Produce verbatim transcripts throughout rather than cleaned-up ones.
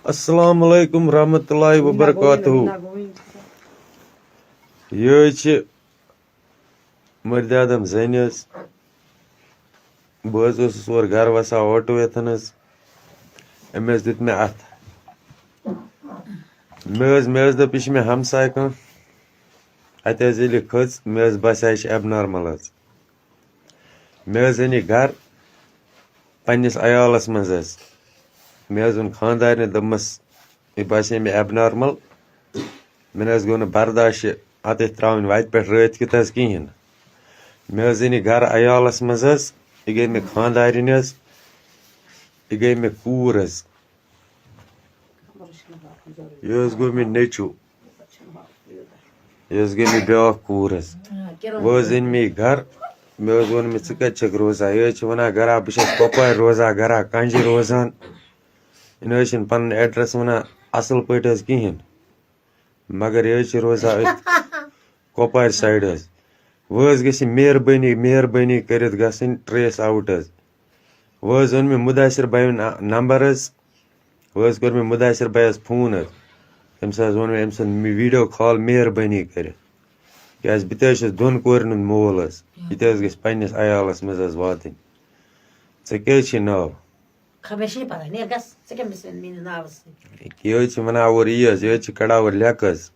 السلام علیکم ورحمۃ اللہ وبرکاتہ۔ یہِ حظ چھِ مٔردِ آدم زَنہِ حظ۔ بہٕ حظ اوسُس اورٕ گَرٕ وَسان آٹو یَتھَن حظ۔ أمۍ حظ دیُت مےٚ اَتھٕ۔ مےٚ حظ، مےٚ حظ دوٚپ، یہِ چھِ مےٚ ہمساے کانٛہہ۔ اَتہِ حظ ییٚلہِ یہِ کھٔژ، مےٚ حظ باسیٛو، یہِ چھِ abnormal حظ۔ مےٚ حظ أنۍ یہِ گَرٕ پنٛنِس عیالَس منٛز حظ۔ مےٚ حظ ووٚن خانٛدارنہِ، دوٚپمَس، یہِ باسے مےٚ abnormal۔ مےٚ نہ حظ گوٚو نہٕ برداش یہِ اَتٮ۪تھ ترٛاوٕنۍ وَتہِ پٮ۪ٹھ رٲتۍ کیُتھ حظ کِہیٖنۍ نہٕ۔ مےٚ حظ أنۍ یہِ گَرٕ عیالَس منٛز حظ۔ یہِ گٔے مےٚ خانٛدارِنۍ حظ۔ یہِ گٔے مےٚ کوٗر حظ۔ یہِ حظ گوٚو مےٚ نیٚچوٗ۔ یہِ حظ گٔے مےٚ بیٛاکھ کوٗر حظ۔ وۄنۍ حظ أنۍ مےٚ یہِ گَرٕ۔ مےٚ حظ ووٚن مےٚ، "ژٕ کَتہِ چھَکھ روزان؟" یہِ حظ چھِ وَنان، "گَرا، بہٕ چھَس کۄپوارِ روزان، گَرا کَنٛجہِ روزان۔" یہِ نہ حظ چھِنہٕ پَنُن address وَنان اَصٕل پٲٹھۍ حظ کِہیٖنۍ۔ مگر یہِ حظ چھِ روزان أتھۍ کۄپوارِ side حظ۔ وۄنۍ حظ گژھِ مہربٲنی، مہربٲنی کٔرِتھ گژھٕنۍ trace out حظ۔ وۄنۍ حظ اوٚن مےٚ مُدثر بھایُن نمبر حظ۔ وۄنۍ حظ کوٚر مےٚ مُدثر بھایَس فون حظ۔ تٔمِس حظ ووٚن مےٚ أمۍ سُنٛد video call مہربٲنی کٔرِتھ۔ کیٛازِ بہٕ تہِ حظ چھُس دۄن کورٮ۪ن ہُنٛد مول حظ۔ یہِ تہِ حظ گژھِ پنٛنِس عیالَس منٛز حظ واتٕنۍ۔ ژےٚ کیٛاہ حظ چھِ ناو؟ خبر، مےٚ چھے نہٕ پَتہ، نیر گژھ، ژٕ کیٛاہ مےٚ سۭتۍ میٛٲنِس ناوَس سۭتۍ؟ یہِ حظ چھِ وَنان اورٕ یی حظ، یہِ حظ چھِ کَڑان اورٕ لیٚکہٕ حظ۔ ژٕ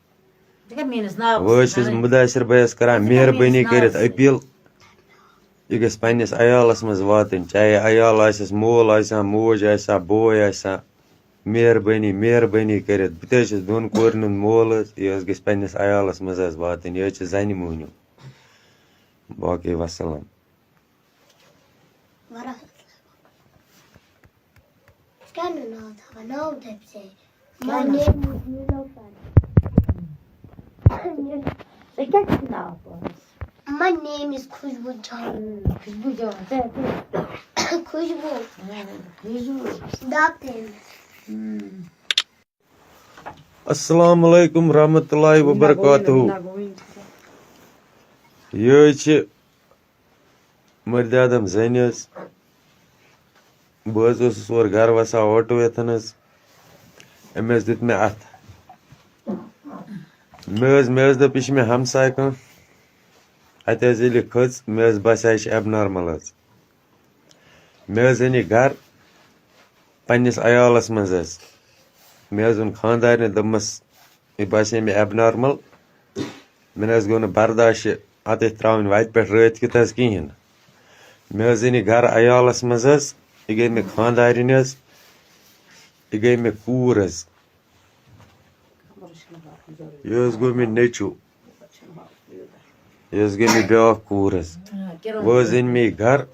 کیٛاہ میٛٲنِس ناوَس وۄنۍ حظ چھُس سۭتۍ؟ مُدثر بھایَس کَران ژٕ کیٛاہ مہربٲنی میٛٲنِس کٔرِتھ ناوَس سۭتۍ؟ appeal، یہِ گژھِ پنٛنِس عیالَس منٛز واتٕنۍ، چاہے عیال آسٮ۪س، مول آسہِ ہا، موج آسہِ ہا، بوے آسہِ ہا۔ مہربٲنی، مہربٲنی کٔرِتھ، بہٕ تہِ حظ چھُس دۄن کورٮ۪ن ہُنٛد مول حظ، یہِ حظ گژھِ پنٛنِس عیالَس منٛز حظ واتٕنۍ، یہِ حظ چھِ زَنہِ موٚہنیوٗ۔ باقٕے وَسَلام۔ ورحمۃ اللہ۔ ژٕ کیٛاہ نہٕ ناو تھاوان؟ ناو دَپہِ ژےٚ۔ My name is Nilofar۔ ژےٚ کیٛاہ چھُ ناو پانَس؟ My name is خوشبو جان۔ اۭں، خوشبو جان، ژےٚ کیٛاہ؟ خوشبو۔ اۭں، خوشبو۔ دَپ تٔمِس۔ اۭں۔ السلام علیکم ورحمۃ اللہ وبرکاتہ۔ یہِ حظ چھِ مٔردِ آدم زَنہِ حظ۔ بہٕ حظ اوسُس اورٕ گَرٕ وَسان آٹو یَتھَن حظ۔ أمۍ حظ دیُت مےٚ اَتھٕ۔ مےٚ حظ، مےٚ حظ دوٚپ، یہِ چھِ مےٚ ہمساے کانٛہہ۔ اَتہِ حظ ییٚلہِ یہِ کھٔژ، مےٚ حظ باسیٛو، یہِ چھِ abnormal حظ۔ مےٚ حظ أنۍ یہِ گَرٕ پنٛنِس عیالَس منٛز حظ۔ مےٚ حظ ووٚن خانٛدارنہِ، دوٚپمَس، یہِ باسے مےٚ abnormal۔ مےٚ نہ حظ گوٚو نہٕ برداش یہِ اَتٮ۪تھ ترٛاوٕنۍ وَتہِ پٮ۪ٹھ رٲتۍ کیُتھ حظ کِہیٖنۍ نہٕ۔ مےٚ حظ أنۍ یہِ گَرٕ عیالَس منٛز حظ۔ یہِ گٔے مےٚ خانٛدارِنۍ حظ۔ یہِ گٔے مےٚ کوٗر حظ۔ یہِ حظ گوٚو مےٚ نیٚچوٗ۔ یہِ حظ گٔے مےٚ بیٛاکھ کوٗر حظ۔ وۄنۍ حظ أنۍ مےٚ یہِ گَرٕ۔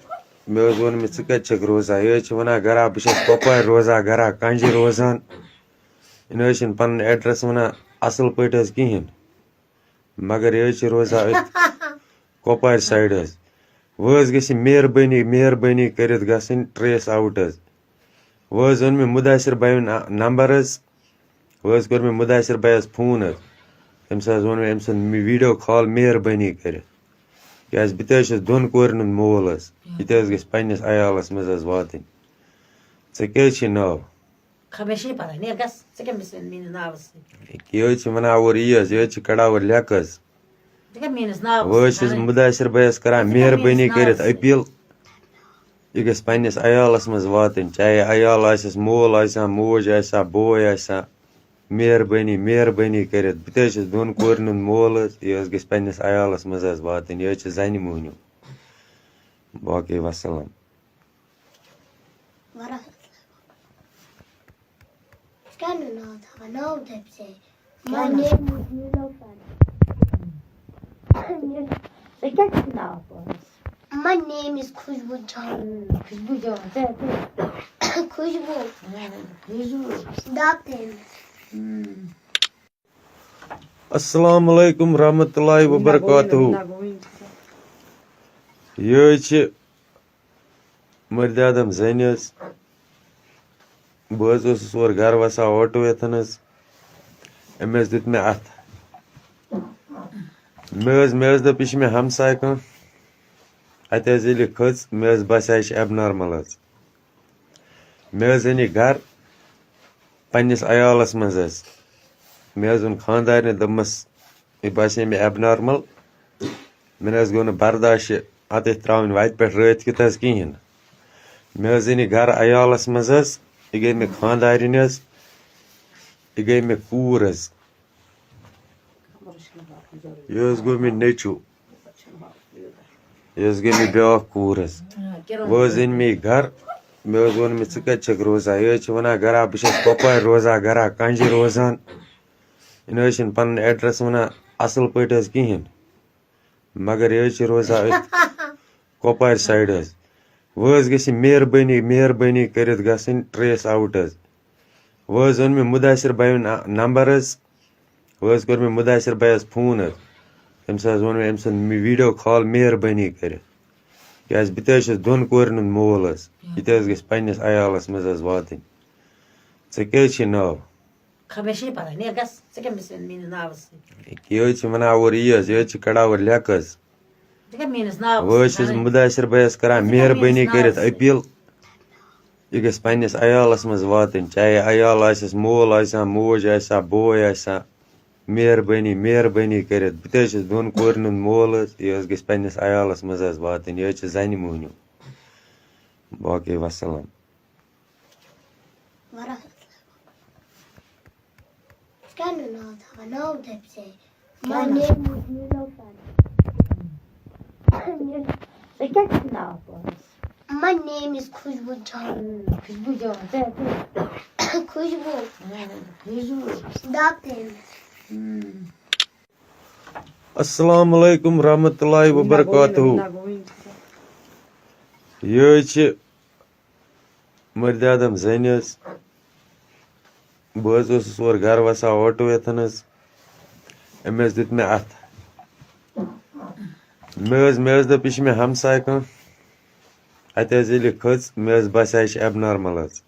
مےٚ حظ ووٚن مےٚ، "ژٕ کَتہِ چھَکھ روزان؟" یہِ حظ چھِ وَنان، "گَرا، بہٕ چھَس کۄپوارِ روزان، گَرا کَنٛجہِ روزان۔" یہِ نہ حظ چھِنہٕ پَنُن address وَنان اَصٕل پٲٹھۍ حظ کِہیٖنۍ۔ مگر یہِ حظ چھِ روزان أتھۍ کۄپوارِ side حظ۔ وۄنۍ حظ گژھِ مہربٲنی، مہربٲنی کٔرِتھ گژھٕنۍ trace out حظ۔ وۄنۍ حظ اوٚن مےٚ مُدثر بھایُن نمبر حظ۔ وۄنۍ حظ کوٚر مےٚ مُدثر بھایَس فون حظ۔ تٔمِس حظ ووٚن مےٚ أمۍ سُنٛد video call مہربٲنی کٔرِتھ۔ کیٛازِ بہٕ تہِ حظ چھُس دۄن کورٮ۪ن ہُنٛد مول حظ۔ یہِ تہِ حظ گژھِ پنٛنِس عیالَس منٛز حظ واتٕنۍ۔ ژےٚ کیٛاہ حظ چھِ ناو؟ خبر، مےٚ چھے نہٕ پَتہ، نیر گژھ، ژٕ کیٛاہ مےٚ سۭتۍ میٛٲنِس ناوَس سۭتۍ؟ یہِ حظ چھِ وَنان اورٕ یی حظ، یہِ حظ چھِ کَڑان اورٕ لیٚکہٕ حظ۔ ژٕ کیٛاہ میٛٲنِس ناوَس وۄنۍ حظ چھُس سۭتۍ؟ مُدثر بھایَس کَران ژٕ کیٛاہ مہربٲنی میٛٲنِس کٔرِتھ ناوَس سۭتۍ؟ appeal۔ یہِ گژھِ پنٛنِس عیالَس منٛز واتٕنۍ، چاہے عیال آسٮ۪س، مول آسہِ ہا، موج آسہِ ہا، بوے آسہِ ہا۔ مہربٲنی، مہربٲنی کٔرِتھ، بہٕ تہِ حظ چھُس دۄن کورٮ۪ن ہُنٛد مول حظ، یہِ حظ گژھِ پنٛنِس عیالَس منٛز حظ واتٕنۍ، یہِ حظ چھِ زَنہِ موٚہنیوٗ۔ باقٕے وَسَلام۔ ورحمۃ اللہ۔ ژٕ کیٛاہ نہٕ ناو تھاوان؟ ناو دَپہِ ژےٚ۔ My name is Nilofar۔ ژےٚ کیٛاہ چھُ ناو پانَس؟ My name is خوشبو جان۔ خوشبو جان، ژےٚ، ژےٚ۔ خوشبو۔ خوشبو۔ دَپ تٔمِس۔ السلام علیکم ورحمۃ اللہ وبرکاتہ۔ یہِ حظ چھِ مٔردِ آدم زَنہِ حظ۔ بہٕ حظ اوسُس اورٕ گَرٕ وَسان آٹو یَتھَن حظ۔ أمۍ حظ دیُت مےٚ اَتھٕ۔ مےٚ حظ، مےٚ حظ دوٚپ، یہِ چھِ مےٚ ہمساے کانٛہہ۔ اَتہِ حظ ییٚلہِ یہِ کھٔژ، مےٚ حظ باسیٛو، یہِ چھِ abnormal حظ۔ مےٚ حظ أنۍ یہِ گَرٕ پنٛنِس عیالَس منٛز حظ۔ مےٚ حظ ووٚن خانٛدارنہِ، دوٚپمَس، یہِ باسے مےٚ ایبنارمل۔ مےٚ نہ حظ گوٚو نہٕ برداشت یہِ اَتٮ۪تھ ترٛاوٕنۍ وَتہِ پٮ۪ٹھ رٲتۍ کیُتھ حظ کِہیٖنۍ۔ مےٚ حظ أنۍ یہِ گَرٕ عیالَس منٛز حظ۔ یہِ گٔے مےٚ خانٛدارِنۍ حظ۔ یہِ گٔے مےٚ کوٗر حظ۔ یہِ حظ گوٚو مےٚ نیٚچوٗ۔ یہِ حظ گٔے مےٚ بیٛاکھ کوٗر حظ۔ وۄنۍ حظ أنۍ مےٚ یہِ گَرٕ۔ مےٚ حظ ووٚن مےٚ، "ژٕ کَتہِ چھَکھ روزان؟" یہِ حظ چھِ وَنان، "گَرا، بہٕ چھَس کۄپوارِ روزان، گَرا کَنٛجہِ روزان۔" یہِ نہ حظ چھِنہٕ پَنُن ایڈرَس وَنان اَصٕل پٲٹھۍ حظ کِہیٖنۍ۔ مگر یہِ حظ چھِ روزان أتھۍ کۄپوارِ سایڈ حظ۔ وۄنۍ حظ گژھِ مہربٲنی، مہربٲنی کٔرِتھ گژھٕنۍ ٹریس آوُٹ حظ۔ وۄنۍ حظ اوٚن مےٚ مُدثر بھایُن نمبر حظ۔ وۄنۍ حظ کوٚر مےٚ مُدثر بھایَس فون حظ۔ تٔمِس حظ ووٚن مےٚ أمۍ سُنٛد ویٖڈیو کال مہربٲنی کٔرِتھ۔ کیٛازِ بہٕ تہِ حظ چھُس دۄن کورٮ۪ن ہُنٛد مول حظ۔ یہِ تہِ حظ گژھِ پنٛنِس عیالَس منٛز حظ واتٕنۍ۔ ژےٚ کیٛاہ حظ چھِ ناو؟ خبر، مےٚ چھے پتہ، نیر گژھ، ژٕ کیٛاہ مےٚ سۭتۍ میٛٲنِس ناوَس سۭتۍ؟ یہِ حظ چھِ وَنان اورٕ یی حظ، یہِ حظ چھِ کڑان اورٕ لیٚکھ حظ۔ ژٕ کیٛاہ میٛٲنِس ناوَس وۄنۍ حظ چھُس سۭتۍ؟ مُدثر بھایَس کران ژٕ کیٛاہ میٛٲنِس مہربٲنی ناوَس کٔرِتھ سۭتۍ؟ اپیٖل، یہِ گژھِ پنٛنِس عیالَس منٛز واتٕنۍ، چاہے عیال آسٮ۪س، مول آسہِ ہا، موج آسہِ ہا، بوے آسہِ ہا۔ مہربٲنی، مہربٲنی کٔرِتھ، بہٕ تہِ حظ چھُس دۄن کورٮ۪ن ہُنٛد مول حظ، یہِ حظ گژھِ پنٛنِس عیالَس منٛز حظ واتٕنۍ، یہِ حظ چھِ زَنہِ موٚہنیوٗ۔ باقٕے وَسَلام۔ ورحمۃ اللہ۔ ژٕ کیٛاہ نہٕ ناو تھاوان؟ ناو دٔپۍ ژے۔ My name is Niloufar۔ ژےٚ کیٛاہ چھُ ناو پانَس؟ My name is خوشبو جان۔ خوشبو جان، ژےٚ کیٛاہ؟ خوشبو۔ خوشبو۔ دَپ تٔمِس۔ السلام علیکم ورحمۃ اللہ وبرکاتہ۔ یہِ حظ چھِ مٔردِ آدم زٔنۍ حظ۔ بہٕ حظ اوسُس اورٕ گرٕ وسان آٹو یَتھن حظ۔ أمۍ حظ دیُت مےٚ اَتھٕ۔ مےٚ حظ، مےٚ حظ دوٚپ، یہِ چھِ مےٚ ہمساے کانٛہہ۔ اَتہِ حظ ییٚلہِ یہِ کھٔژ، مےٚ حظ باسیٛو، یہِ چھِ ایبنارمل حظ۔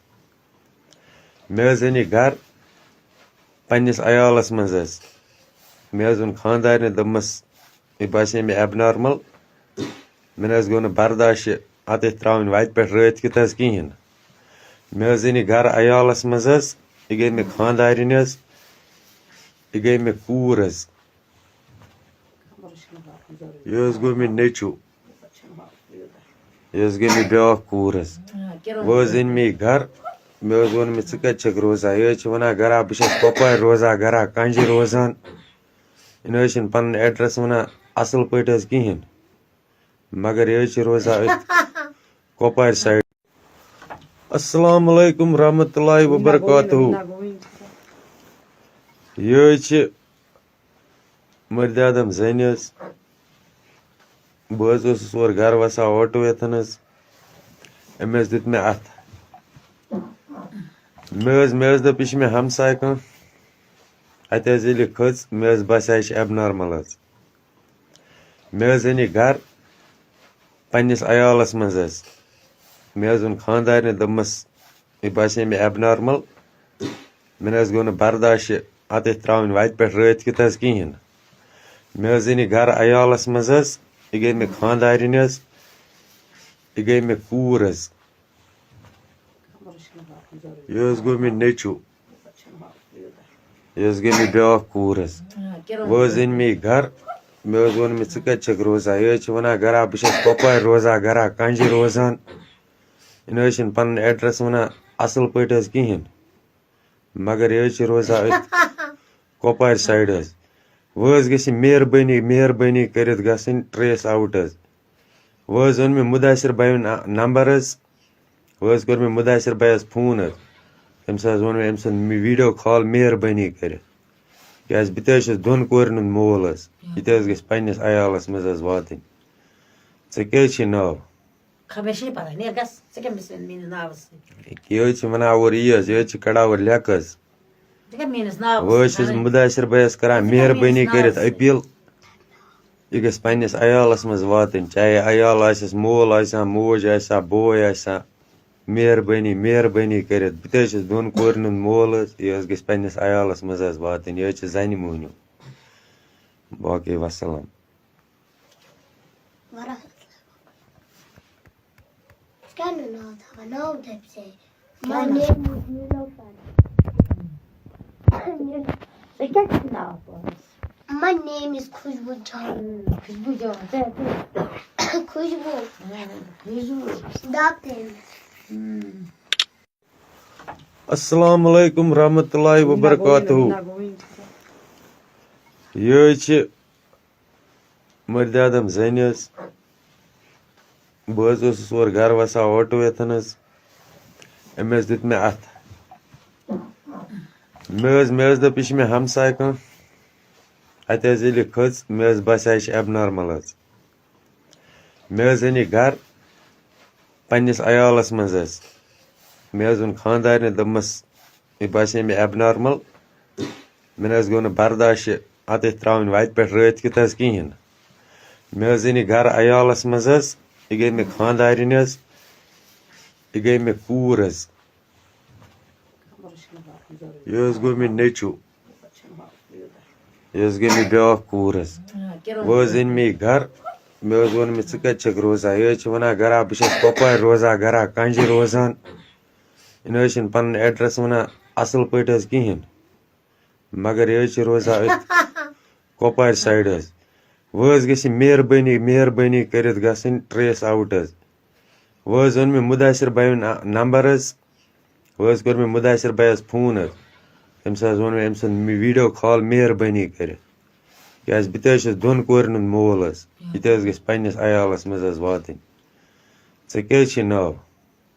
مےٚ حظ أنۍ یہِ گرٕ پنٛنِس عیالَس منٛز حظ۔ مےٚ حظ ووٚن خانٛدارنہِ، دوٚپمَس، یہِ باسے مےٚ ایبنارمل۔ مےٚ نہ حظ گوٚو نہٕ برداش یہِ اَتٮ۪تھ ترٛاوٕنۍ وَتہِ پٮ۪ٹھ رٲتۍ کیُتھ حظ کِہیٖنۍ۔ مےٚ حظ أنۍ یہِ گَرٕ عیالَس منٛز حظ۔ یہِ گٔے مےٚ خانٛدارِنۍ حظ۔ یہِ گٔے مےٚ کوٗر حظ۔ یہِ حظ گوٚو مےٚ نیٚچوٗ۔ یہِ حظ گٔے مےٚ بیٛاکھ کوٗر حظ۔ وۄنۍ حظ أنۍ مےٚ یہِ گَرٕ۔ مےٚ حظ ووٚن مےٚ، "ژٕ کَتہِ چھَکھ روزان؟" یہِ حظ چھِ وَنان، "گَرا، بہٕ چھَس کۄپوارِ روزان، گَرا کَنٛجہِ روزان۔" یہِ نہ حظ چھِنہٕ پَنُن ایڈرَس وَنان اَصٕل پٲٹھۍ حظ کِہیٖنۍ۔ مگر یہِ حظ چھِ روزان أتھۍ کۄپوارِ سایڈ۔ السلام علیکم ورحمۃ اللہ وبرکاتہ۔ یہِ حظ چھِ مٔردِ آدم زٔنۍ حظ۔ بہٕ حظ اوسُس اورٕ گرٕ وسان آٹو یَتھن حظ۔ أمۍ حظ دیُت مےٚ اَتھٕ۔ مےٚ حظ، مےٚ حظ دوٚپ، یہِ چھِ مےٚ ہمساے کانٛہہ۔ اَتہِ حظ ییٚلہِ یہِ کھٔژ، مےٚ حظ باسیٛو، یہِ چھِ ایبنارمل حظ۔ مےٚ حظ أنۍ یہِ گَرٕ پنٛنِس عیالَس منٛز حظ۔ مےٚ حظ ووٚن خانٛدارنہِ، دوٚپمَس، یہِ باسے مےٚ ایبنارمل۔ مےٚ نہ حظ گوٚو نہٕ برداش یہِ اَتٮ۪تھ ترٛاوٕنۍ وَتہِ پٮ۪ٹھ رٲتۍ کیُتھ حظ کِہیٖنۍ۔ مےٚ حظ أنۍ یہِ گَرٕ عیالَس منٛز حظ۔ یہِ گٔے مےٚ خانٛدارِنۍ حظ۔ یہِ گٔے مےٚ کوٗر حظ۔ یہِ حظ گوٚو مےٚ نیٚچوٗ۔ یہِ حظ گٔے مےٚ بیٛاکھ کوٗر حظ۔ وۄنۍ حظ أنۍ مےٚ یہِ گَرٕ۔ مےٚ حظ ووٚن مےٚ، "ژٕ کَتہِ چھَکھ روزان؟" یہِ حظ چھِ وَنان، "گَرا، بہٕ چھَس کۄپوارِ روزان، گَرا کَنٛجہِ روزان۔" یہِ نہ حظ چھِنہٕ پَنُن ایڈرَس وَنان اَصٕل پٲٹھۍ حظ کِہیٖنۍ۔ مگر یہِ حظ چھِ روزان أتھۍ کۄپوارِ سایڈ حظ۔ وۄنۍ حظ گژھِ مہربٲنی، مہربٲنی کٔرِتھ گژھٕنۍ ٹریس آوُٹ حظ۔ وۄنۍ حظ اوٚن مےٚ مُدثر بھایُن نمبر حظ۔ وۄنۍ حظ کوٚر مےٚ مُدثر بھایَس فون حظ۔ تٔمِس حظ ووٚن مےٚ أمۍ سُنٛد ویٖڈیو کال مہربٲنی کٔرِتھ۔ کیٛازِ بہٕ تہِ حظ چھُس دۄن کورٮ۪ن ہُنٛد مول حظ۔ یہِ تہِ حظ گژھِ پنٛنِس عیالَس منٛز حظ واتٕنۍ۔ ژےٚ کیٛاہ حظ چھِ ناو؟ خبر، مےٚ چھے پتہ، نیر گژھ، ژٕ کیٛاہ مےٚ سۭتۍ میٛٲنِس ناوَس سۭتۍ؟ یہِ حظ چھِ وَنان اورٕ یی حظ، یہِ حظ چھِ کڑان اورٕ لیٚکھ حظ۔ ژٕ کیٛاہ میٛٲنِس ناوَس وۄنۍ حظ چھُس سۭتۍ؟ مُدثر بھایَس کران ژٕ کیٛاہ میٛٲنِس مہربٲنی ناوَس کٔرِتھ سۭتۍ؟ اپیٖل، یہِ گژھِ پنٛنِس عیالَس منٛز واتٕنۍ، چاہے عیال آسٮ۪س، مول آسہِ ہا، موج آسہِ ہا، بوے آسہِ ہا۔ مہربٲنی، مہربٲنی کٔرِتھ، بہٕ تہِ حظ چھُس دۄن کورٮ۪ن ہُنٛد مول حظ، یہِ حظ گژھِ پنٛنِس عیالَس منٛز حظ واتٕنۍ، یہِ حظ چھِ زَنہِ موٚہنیوٗ۔ باقٕے وَسَلام۔ ورحمۃ اللہ۔ ژٕ کیٛاہ نہٕ ناو تھاوان؟ ناو دٔپۍ ژے۔ My name is Niloufar۔ ژےٚ کیٛاہ چھُ ناو پانَس؟ My name is Khushbu Jhan. Hmm, Khushbu Jhan. ژےٚ کیٛاہ؟ Khushbu. Hmm, Khushbu. Stop him. Hmm. السلام علیکم ورحمۃ اللہ وبرکاتہ۔ یہِ حظ چھِ مٔردِ آدم زٔنۍ حظ۔ بہٕ حظ اوسُس اورٕ گرٕ وسان آٹو یَتھن حظ۔ أمۍ حظ دیُت مےٚ اَتھٕ۔ مےٚ حظ، مےٚ حظ دوٚپ، یہِ چھِ مےٚ ہمساے کانٛہہ۔ اَتہِ حظ ییٚلہِ یہِ کھٔژ، مےٚ حظ باسیٛو، یہِ چھِ abnormal حظ۔ مےٚ حظ أنۍ یہِ گرٕ پنٛنِس عیالَس منٛز حظ۔ مےٚ حظ ووٚن خانٛدارنہِ، دوٚپمَس، یہِ باسے مےٚ abnormal۔ مےٚ نہ حظ گوٚو نہٕ برداش یہِ اَتٮ۪تھ ترٛاوٕنۍ وَتہِ پٮ۪ٹھ رٲتۍ کیُتھ حظ کِہیٖنۍ نہٕ۔ مےٚ حظ أنۍ یہِ گرٕ عیالَس منٛز حظ۔ یہِ گٔے مےٚ خانٛدارِنۍ حظ۔ یہِ گٔے مےٚ کوٗر حظ۔ یہِ حظ گوٚو مےٚ نیٚچوٗ۔ یہِ حظ گٔے مےٚ بیٛاکھ کوٗر حظ۔ وۄنۍ حظ أنۍ مےٚ یہِ گرٕ۔ مےٚ حظ ووٚن أمِس، "ژٕ کَتہِ چھَکھ روزان؟" یہِ حظ چھِ وَنان، "گرا، بہٕ چھَس کۄپوارِ روزان، گرا کَنجہِ روزان۔" یہِ نہ حظ چھِنہٕ پَنُن address وَنان اَصٕل پٲٹھۍ حظ کِہیٖنۍ۔ مگر یہِ حظ چھِ روزان أتھۍ کۄپوارِ side حظ۔ وۄنۍ حظ گژھِ یہِ مہربٲنی، مہربٲنی کٔرِتھ گژھٕنۍ trace out حظ۔ وۄنۍ حظ اوٚن مےٚ مُدثر بھایُن، آ، number حظ۔ وۄنۍ حظ کوٚر مےٚ مُدثر بھایَس phone حظ۔ تٔمِس حظ ووٚن مےٚ أمۍ سُنٛد video call مہربٲنی کٔرِتھ۔ کیٛازِ بہٕ تہِ حظ چھُس دۄن کورٮ۪ن ہُنٛد مول حظ۔ یہِ تہِ حظ گژھِ پنٛنِس عیالَس منٛز حظ واتٕنۍ۔ ژےٚ کیٛاہ حظ چھِ ناو؟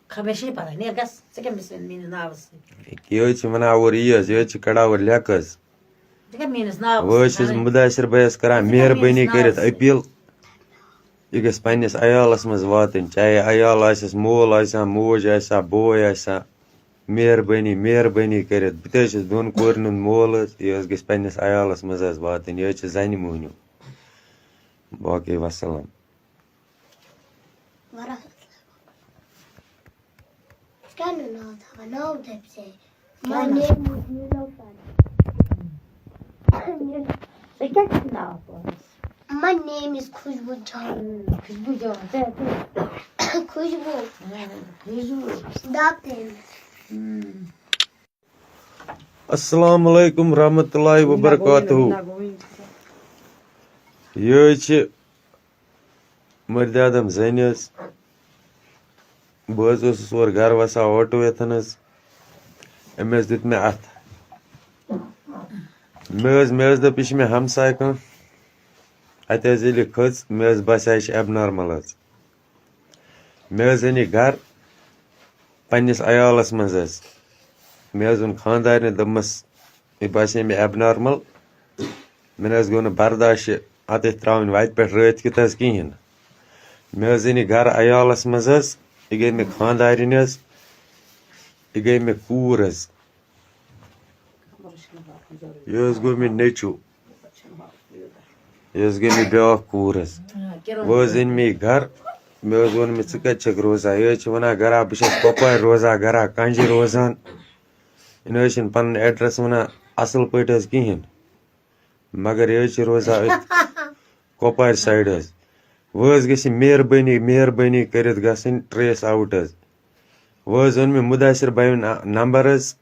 خبر، مےٚ چھے پتہ، نیر گژھ، ژےٚ کیٛاہ مِس میٛٲنِس ناوَس سۭتۍ؟ یہِ حظ چھِ وَنان اورٕ یی حظ، یہِ حظ چھِ کڑان اورٕ لیٚکھ حظ۔ ژےٚ کیٛاہ میٛٲنِس ناوَس وۄنۍ حظ چھُس سۭتۍ؟ مُدثر بھایَس کران ژےٚ کیٛاہ مہربٲنی میٛٲنِس کٔرِتھ ناوَس سۭتۍ؟ appeal، یہِ گژھِ پنٛنِس عیالَس منٛز واتٕنۍ، چاہے عیال آسٮ۪س، مول آسہِ ہا، موج آسہِ ہا، بوے آسہِ ہا۔ مہربٲنی، مہربٲنی کٔرِتھ، بہٕ تہِ حظ چھُس دۄن کورٮ۪ن ہُنٛد مول حظ، یہِ حظ گژھِ پنٛنِس عیالَس منٛز حظ واتٕنۍ، یہِ حظ چھِ زَنہِ موٚہنیوٗ۔ باقٕے وَسَلام۔ ورحمۃ اللہ۔ ژٕ کیٛاہ نہٕ ناو تھاوان؟ ناو دَپہِ ژےٚ۔ My name is Nilofar. ژےٚ کیٛاہ چھُ ناو پانَس؟ My name is Khushbu Jhan. Hmm, Khushbu Jhan. ژےٚ کیٛاہ؟ Khushbu. Hmm, Khushbu. Stop him. Hmm. السلام علیکم ورحمۃ اللہ وبرکاتہ۔ یہِ حظ چھِ مٔردِ آدم زٔنۍ حظ۔ بہٕ حظ اوسُس اورٕ گرٕ وسان آٹو یَتھن حظ۔ أمۍ حظ دیُت مےٚ اَتھٕ۔ مےٚ حظ، مےٚ حظ دوٚپ، یہِ چھِ مےٚ ہمساے کانٛہہ۔ اَتہِ حظ ییٚلہِ یہِ کھٔژ، مےٚ حظ باسیٛو، یہِ چھِ abnormal حظ۔ مےٚ حظ أنۍ یہِ گرٕ پنٛنِس عیالَس منٛز حظ۔ مےٚ حظ ووٚن خانٛدارنہِ، دوٚپمَس، یہِ باسے مےٚ abnormal۔ مےٚ نہ حظ گوٚو نہٕ برداش یہِ اَتٮ۪تھ ترٛاوٕنۍ وَتہِ پٮ۪ٹھ رٲتۍ کیُتھ حظ کِہیٖنۍ نہٕ۔ مےٚ حظ أنۍ یہِ گرٕ عیالَس منٛز حظ۔ یہِ گٔے مےٚ خانٛدارِنۍ حظ۔ یہِ گٔے مےٚ کوٗر حظ۔ یہِ حظ گوٚو مےٚ نیٚچوٗ۔ یہِ حظ گٔے مےٚ بیٛاکھ کوٗر حظ۔ وۄنۍ حظ أنۍ مےٚ یہِ گرٕ۔ مےٚ حظ ووٚن أمِس، "ژٕ کَتہِ چھَکھ روزان؟" یہِ حظ چھِ وَنان، "گرا، بہٕ چھَس کۄپوارِ روزان، گرا کَنجہِ روزان۔" یہِ نہ حظ چھِنہٕ پَنُن address وَنان اَصٕل پٲٹھۍ حظ کِہیٖنۍ۔ مگر یہِ حظ چھِ روزان أتھۍ کۄپوارِ side حظ۔ وۄنۍ حظ گژھِ یہِ مہربٲنی، مہربٲنی کٔرِتھ گژھٕنۍ trace out حظ۔ وۄنۍ حظ اوٚن مےٚ مُدثر بھایُن، آ، number حظ۔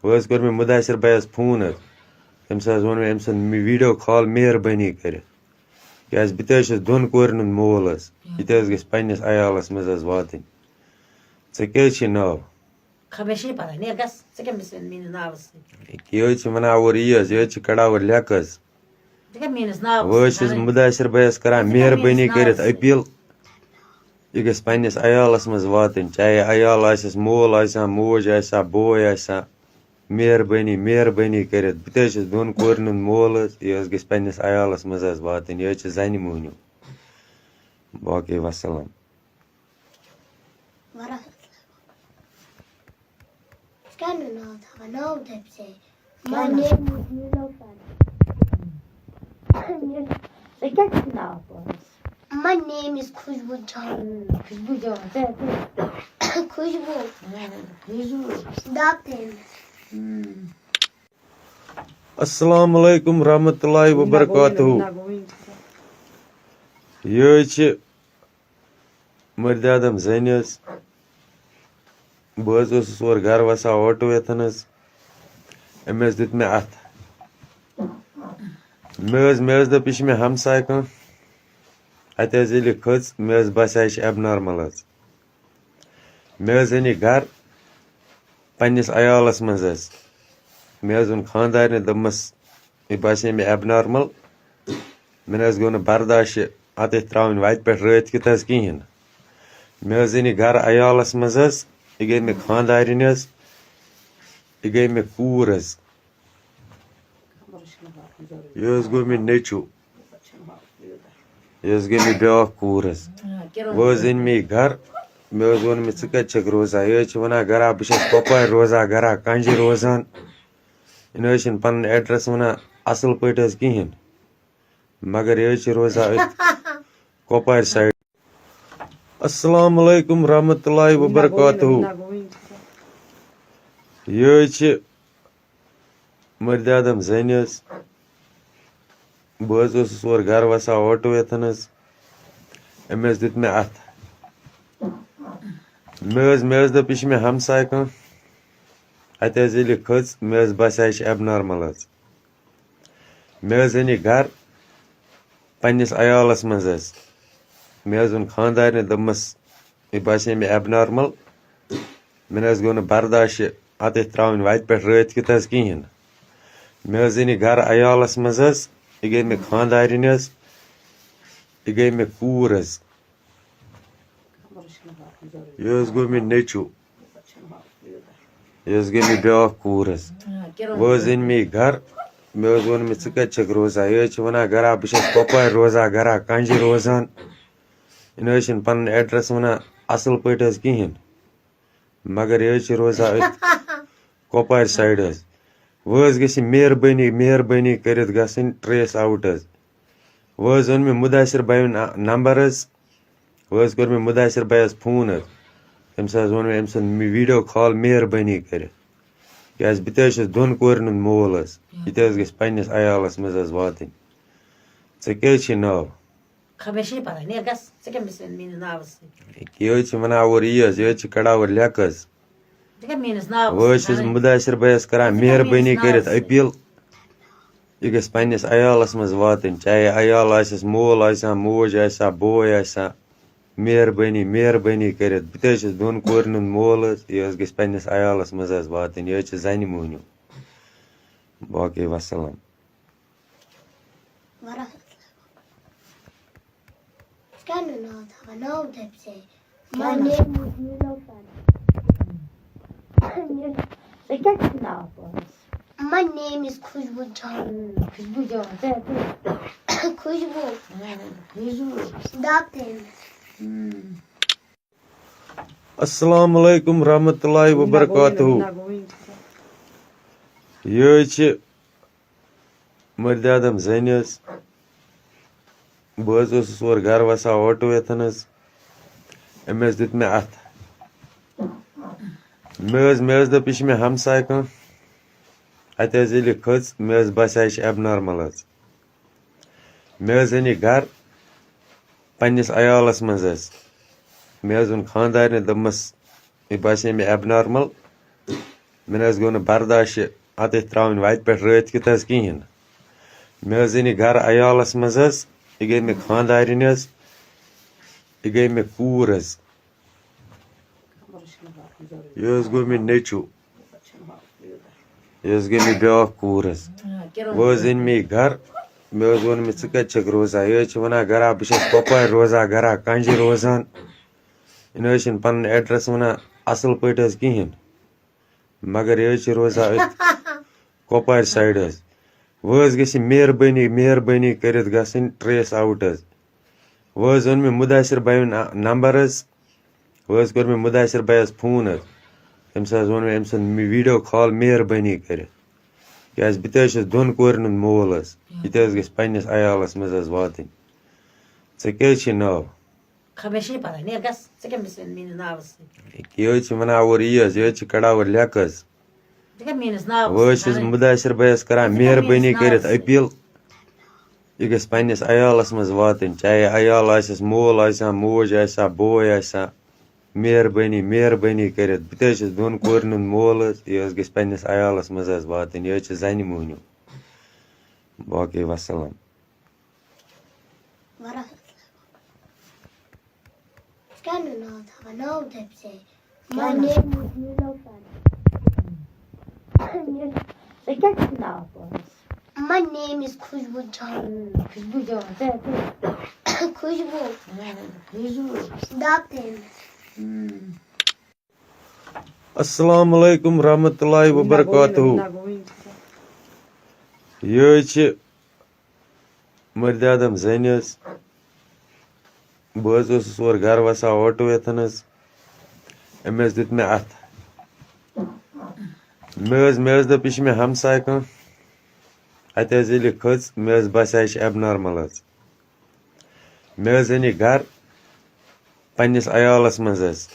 وۄنۍ حظ کوٚر مےٚ مُدثر بھایَس phone حظ۔ تٔمِس حظ ووٚن مےٚ أمۍ سُنٛد video call مہربٲنی کٔرِتھ۔ کیٛازِ بہٕ تہِ حظ چھُس دۄن کورٮ۪ن ہُنٛد مول حظ۔ یہِ تہِ حظ گژھِ پنٛنِس عیالَس منٛز حظ واتٕنۍ۔ ژےٚ کیٛاہ حظ چھِ ناو؟ خبر، مےٚ چھے پتہ، نیر گژھ، ژےٚ کیٛاہ مِس میٛٲنِس ناوَس سۭتۍ؟ یہِ حظ چھِ وَنان اورٕ یی حظ، یہِ حظ چھِ کڑان اورٕ لیٚکھ حظ۔ ژےٚ کیٛاہ میٛٲنِس ناوَس وۄنۍ حظ چھُس سۭتۍ؟ مُدثر بھایَس کران ژےٚ کیٛاہ مہربٲنی میٛٲنِس کٔرِتھ ناوَس سۭتۍ؟ appeal۔ یہِ گژھِ پنٛنِس عیالَس منٛز واتٕنۍ، چاہے عیال آسٮ۪س، مول آسہِ ہا، موج آسہِ ہا، بوے آسہِ ہا۔ مہربٲنی، مہربٲنی کٔرِتھ، بہٕ تہِ حظ چھُس دۄن کورٮ۪ن ہُنٛد مول حظ، یہِ حظ گژھِ پنٛنِس عیالَس منٛز حظ واتٕنۍ، یہِ حظ چھِ زَنہِ موٚہنیوٗ۔ باقٕے وَسَلام۔ ورحمۃ اللہ۔ ژٕ کیٛاہ نہٕ ناو تھاوان؟ ناو دَپہِ ژےٚ۔ My name is Nilofar. ژےٚ کیٛاہ چھُ ناو پانَس؟ My name is Khushbu Jhan. Hmm, Khushbu Jhan. ژےٚ کیٛاہ؟ Khushbu. Hmm, Khushbu. Stop him. Hmm. السلام علیکم ورحمۃ اللہ وبرکاتہ۔ یہِ حظ چھِ مٔردِ آدم زٔنۍ حظ۔ بہٕ حظ اوسُس اورٕ گرٕ وسان آٹو یَتھن حظ۔ أمۍ حظ دیُت مےٚ اَتھٕ۔ مےٚ حظ مےٚ حظ دوٚپ، یہِ چھِ مےٚ ہمساے کانٛہہ۔ اَتہِ حظ ییٚلہِ یہِ کھٔژ، مےٚ حظ باسیٛاے یہِ چھِ ایبنارمل حظ۔ مےٚ حظ أنۍ یہِ گرٕ پنٛنِس عیالَس منٛز حظ۔ مےٚ حظ ووٚن خانٛدارنہِ، دوٚپمَس، یہِ باسے مےٚ ایبنارمل۔ مےٚ نہ حظ گوٚو نہٕ برداش یہِ اَتٮ۪تھ ترٛاوٕنۍ وَتہِ پٮ۪ٹھ رٲتۍ کیُتھ حظ کِہیٖنۍ۔ مےٚ حظ أنۍ یہِ گرٕ عیالَس منٛز حظ۔ یہِ گٔے مےٚ خانٛدارِنۍ حظ۔ یہِ گٔے مےٚ کوٗر حظ۔ یہِ حظ گوٚو مےٚ نیٚچوٗ۔ یہِ حظ گٔے مےٚ بیٛاکھ کوٗر حظ۔ وۄنۍ حظ أنۍ مےٚ یہِ گرٕ۔ مےٚ حظ ووٚن مےٚ، "ژٕ کَتہِ چھَکھ روزان؟" یہِ حظ چھِ وَنان، "گرا، بہٕ چھَس کۄپوارِ روزان، گرا، کَنجہِ روزان۔" یہِ نہ حظ چھِنہٕ پَنُن ایڈرَس وَنان اَصٕل پٲٹھۍ حظ کِہیٖنۍ۔ مگر یہِ حظ چھِ روزان أتھۍ کۄپوارِ سایڈ۔ السلام علیکم ورحمۃ اللہ وبرکاتہ۔ یہِ حظ چھِ مٔردِ آدم زٔنۍ حظ۔ بہٕ حظ اوسُس اورٕ گرٕ وسان آٹو یَتھن حظ۔ أمۍ حظ دیُت مےٚ اَتھٕ۔ مےٚ حظ، مےٚ حظ دوٚپ، یہِ چھِ مےٚ ہمساے کانٛہہ۔ اَتہِ حظ ییٚلہِ یہِ کھٔژ، مےٚ حظ باسیٛاے یہِ چھِ ایبنارمل حظ۔ مےٚ حظ أنۍ یہِ گرٕ پنٛنِس عیالَس منٛز حظ۔ مےٚ حظ ووٚن خانٛدارنہِ، دوٚپمَس، یہِ باسے مےٚ ایبنارمل۔ مےٚ نہ حظ گوٚو نہٕ برداش یہِ اَتٮ۪تھ ترٛاوٕنۍ وَتہِ پٮ۪ٹھ رٲتۍ کیُتھ حظ کِہیٖنۍ نہٕ۔ مےٚ حظ أنۍ یہِ گرٕ عیالَس منٛز حظ۔ یہِ گٔے مےٚ خانٛدارِنۍ حظ۔ یہِ گٔے مےٚ کوٗر حظ۔ یہِ حظ گوٚو مےٚ نیٚچوٗ۔ یہِ حظ گٔے مےٚ بیٛاکھ کوٗر حظ۔ وۄنۍ حظ أنۍ مےٚ یہِ گرٕ۔ مےٚ حظ ووٚن مےٚ، "ژٕ کَتہِ چھَکھ روزان؟" یہِ حظ چھِ وَنان، "گرا، بہٕ چھَس کۄپوارِ روزان، گرا، کَنجہِ روزان۔" یہِ نہ حظ چھِنہٕ پَنُن ایڈرَس وَنان اَصٕل پٲٹھۍ حظ کِہیٖنۍ۔ مگر یہِ حظ چھِ روزان أتھۍ کۄپوارِ سایڈ حظ۔ وۄنۍ حظ گژھِ مہربٲنی، مہربٲنی کٔرِتھ گژھٕنۍ ٹریس آوُٹ حظ۔ وۄنۍ حظ اوٚن مےٚ مُدثر بھایُن نمبر حظ۔ وۄنۍ حظ کوٚر مےٚ مُدثر بھایَس فون حظ۔ تٔمِس حظ ووٚن مےٚ أمۍ سُنٛد ویٖڈیو کال مہربٲنی کٔرِتھ۔ کیٛازِ بہٕ تہِ حظ چھُس دۄن کورٮ۪ن ہُنٛد مول حظ۔ یہِ تہِ حظ گژھِ پنٛنِس عیالَس منٛز حظ واتٕنۍ۔ ژےٚ کیٛاہ حظ چھُے ناو؟ خبر، مےٚ چھےٚ نہٕ پتہ۔ نیر گژھ، ژےٚ کیٛاہ مِس-، میٛٲنِس ناوَس سۭتۍ؟ یہِ حظ چھِ وَنان اورٕ یی حظ، یہِ حظ چھِ کڑان اورٕ لیٚکہٕ حظ۔ ژٕ کیٛاہ میٛٲنِس ناوَس وۄنۍ حظ چھُس سۭتۍ؟ مُدثر بھایَس کران ژٕ کیٛاہ مہربٲنی میٛٲنِس کٔرِتھ ناوَس سۭتۍ؟ اپیٖل، یہِ گژھِ پنٛنِس عیالَس منٛز واتٕنۍ، چاہے عیال آسٮ۪س، مول آسہِ ہا، موج آسہِ ہا، بوے آسہِ ہا۔ مہربٲنی، مہربٲنی کٔرِتھ، بہٕ تہِ حظ چھُس دۄن کورٮ۪ن ہُنٛد مول حظ، یہِ حظ گژھِ پنٛنِس عیالَس منٛز حظ واتٕنۍ، یہِ حظ چھِ زَنہِ موٚہنیوٗ۔ باقٕے وَسَلام۔ ورحمۃ اللہ۔ کیٛاہ نہٕ ناو تھاوان؟ ناو دَپہِ ژےٚ۔ My name is Niloufar۔ ژےٚ کیٛاہ چھُ ناو پانَس؟ My name is خوشبو جان۔ اۭں، خوشبو جان، ژےٚ کیٛاہ؟ خوشبو۔ اۭں، خوشبو۔ دَپ تٔمِس۔ اۭں۔ السلام علیکم ورحمۃ اللہ وبرکاتہ۔ یہِ حظ چھِ مٔردِ آدم زٔنۍ حظ۔ بہٕ حظ اوسُس اورٕ گرٕ وسان آٹو یَتھن حظ۔ أمۍ حظ دیُت مےٚ اَتھٕ۔ مےٚ حظ، مےٚ حظ دوٚپ، یہِ چھِ مےٚ ہمساے کانٛہہ۔ اَتہِ حظ ییٚلہِ یہِ کھٔژ، مےٚ حظ باسیٛاے یہِ چھِ ایبنارمل حظ۔ مےٚ حظ أنۍ یہِ گرٕ پنٛنِس عیالَس منٛز حظ۔ مےٚ حظ ووٚن خانٛدارنہِ، دوٚپمَس، یہِ باسے مےٚ ایبنارمل۔ مےٚ نہ حظ گوٚو نہٕ برداش یہِ اَتٮ۪تھ ترٛاوٕنۍ وَتہِ پٮ۪ٹھ رٲتۍ کیُتھ حظ کِہیٖنۍ نہٕ۔ مےٚ حظ أنۍ یہِ گرٕ عیالَس منٛز حظ۔ یہِ گٔے مےٚ خانٛدارِنۍ حظ۔ یہِ گٔے مےٚ کوٗر حظ۔ یہِ حظ گوٚو مےٚ نیٚچوٗ۔ یہِ حظ گٔے مےٚ بیٛاکھ کوٗر حظ۔ وۄنۍ حظ أنۍ مےٚ یہِ گرٕ۔ مےٚ حظ ووٚن مےٚ، "ژٕ کَتہِ چھَکھ روزان؟" یہِ حظ چھِ وَنان، "گرا، بہٕ چھَس کۄپوارِ روزان، گرا، کَنجہِ روزان۔" یہِ نہ حظ چھِنہٕ پَنُن ایڈرَس وَنان اَصٕل پٲٹھۍ حظ کِہیٖنۍ۔ مگر یہِ حظ چھِ روزان أتھۍ کۄپوارِ سایڈ حظ۔ وۄنۍ حظ گژھِ مہربٲنی، مہربٲنی کٔرِتھ گژھٕنۍ ٹریس آوُٹ حظ۔ وۄنۍ حظ اوٚن مےٚ مُدثر بھایُن نمبر حظ۔ وۄنۍ حظ کوٚر مےٚ مُدثر بھایَس فون حظ۔ تٔمِس حظ ووٚن مےٚ أمۍ سُنٛد ویٖڈیو کال مہربٲنی کٔرِتھ۔ کیٛازِ بہٕ تہِ حظ چھُس دۄن کورٮ۪ن ہُنٛد مول حظ۔ یہِ تہِ حظ گژھِ پنٛنِس عیالَس منٛز حظ واتٕنۍ۔ ژےٚ کیٛاہ حظ چھُے ناو؟ خبر، مےٚ چھےٚ نہٕ پتہ۔ نیر گژھ، ژےٚ کیٛاہ مِس-، میٛٲنِس ناوَس سۭتۍ؟ یہِ حظ چھِ وَنان اورٕ یی حظ، یہِ حظ چھِ کڑان اورٕ لیٚکہٕ حظ۔ ژٕ کیٛاہ میٛٲنِس ناوَس وۄنۍ حظ چھُس سۭتۍ؟ مُدثر بھایَس کران ژٕ کیٛاہ میٛٲنِس مہربٲنی کٔرِتھ ناوَس سۭتۍ؟ اپیٖل۔ یہِ گژھِ پنٛنِس عیالَس منٛز واتٕنۍ، چاہے عیال آسٮ۪س، مول آسہِ ہا، موج آسہِ ہا، بوے آسہِ ہا۔ مہربٲنی، مہربٲنی کٔرِتھ، بہٕ تہِ حظ چھُس دۄن کورٮ۪ن ہُنٛد مول حظ، یہِ حظ گژھِ پنٛنِس عیالَس منٛز حظ واتٕنۍ، یہِ حظ چھِ زَنہِ موٚہنیوٗ۔ باقٕے وَسَلام۔ ورحمۃ اللہ۔ ژٕ کیٛاہ نہٕ ناو تھاوان؟ ناو دٔپۍ زِ۔ My name is Nilofar. ژےٚ کیٛاہ چھُ ناو پانَس؟ My name is خوشبو جان۔ خوشبو جان، ژےٚ کیٛاہ؟ خوشبو۔ خوشبو۔ دَپ تٔمِس۔ السلام علیکم ورحمۃ اللہ وبرکاتہ۔ یہِ حظ چھِ مٔردِ آدم زٔنۍ حظ۔ بہٕ حظ اوسُس اورٕ گرٕ وَسان آٹو یَتھن حظ۔ أمۍ حظ دیُت مےٚ اَتھٕ۔ مےٚ حظ، مےٚ حظ دوٚپ، یہِ چھِ مےٚ ہمساے کانٛہہ۔ اَتہِ حظ ییٚلہِ یہِ کھٔژ، مےٚ حظ باسیٛو، یہِ چھِ abnormal حظ۔ مےٚ حظ أنۍ یہِ گرٕ پنٛنِس عیالَس منٛز حظ۔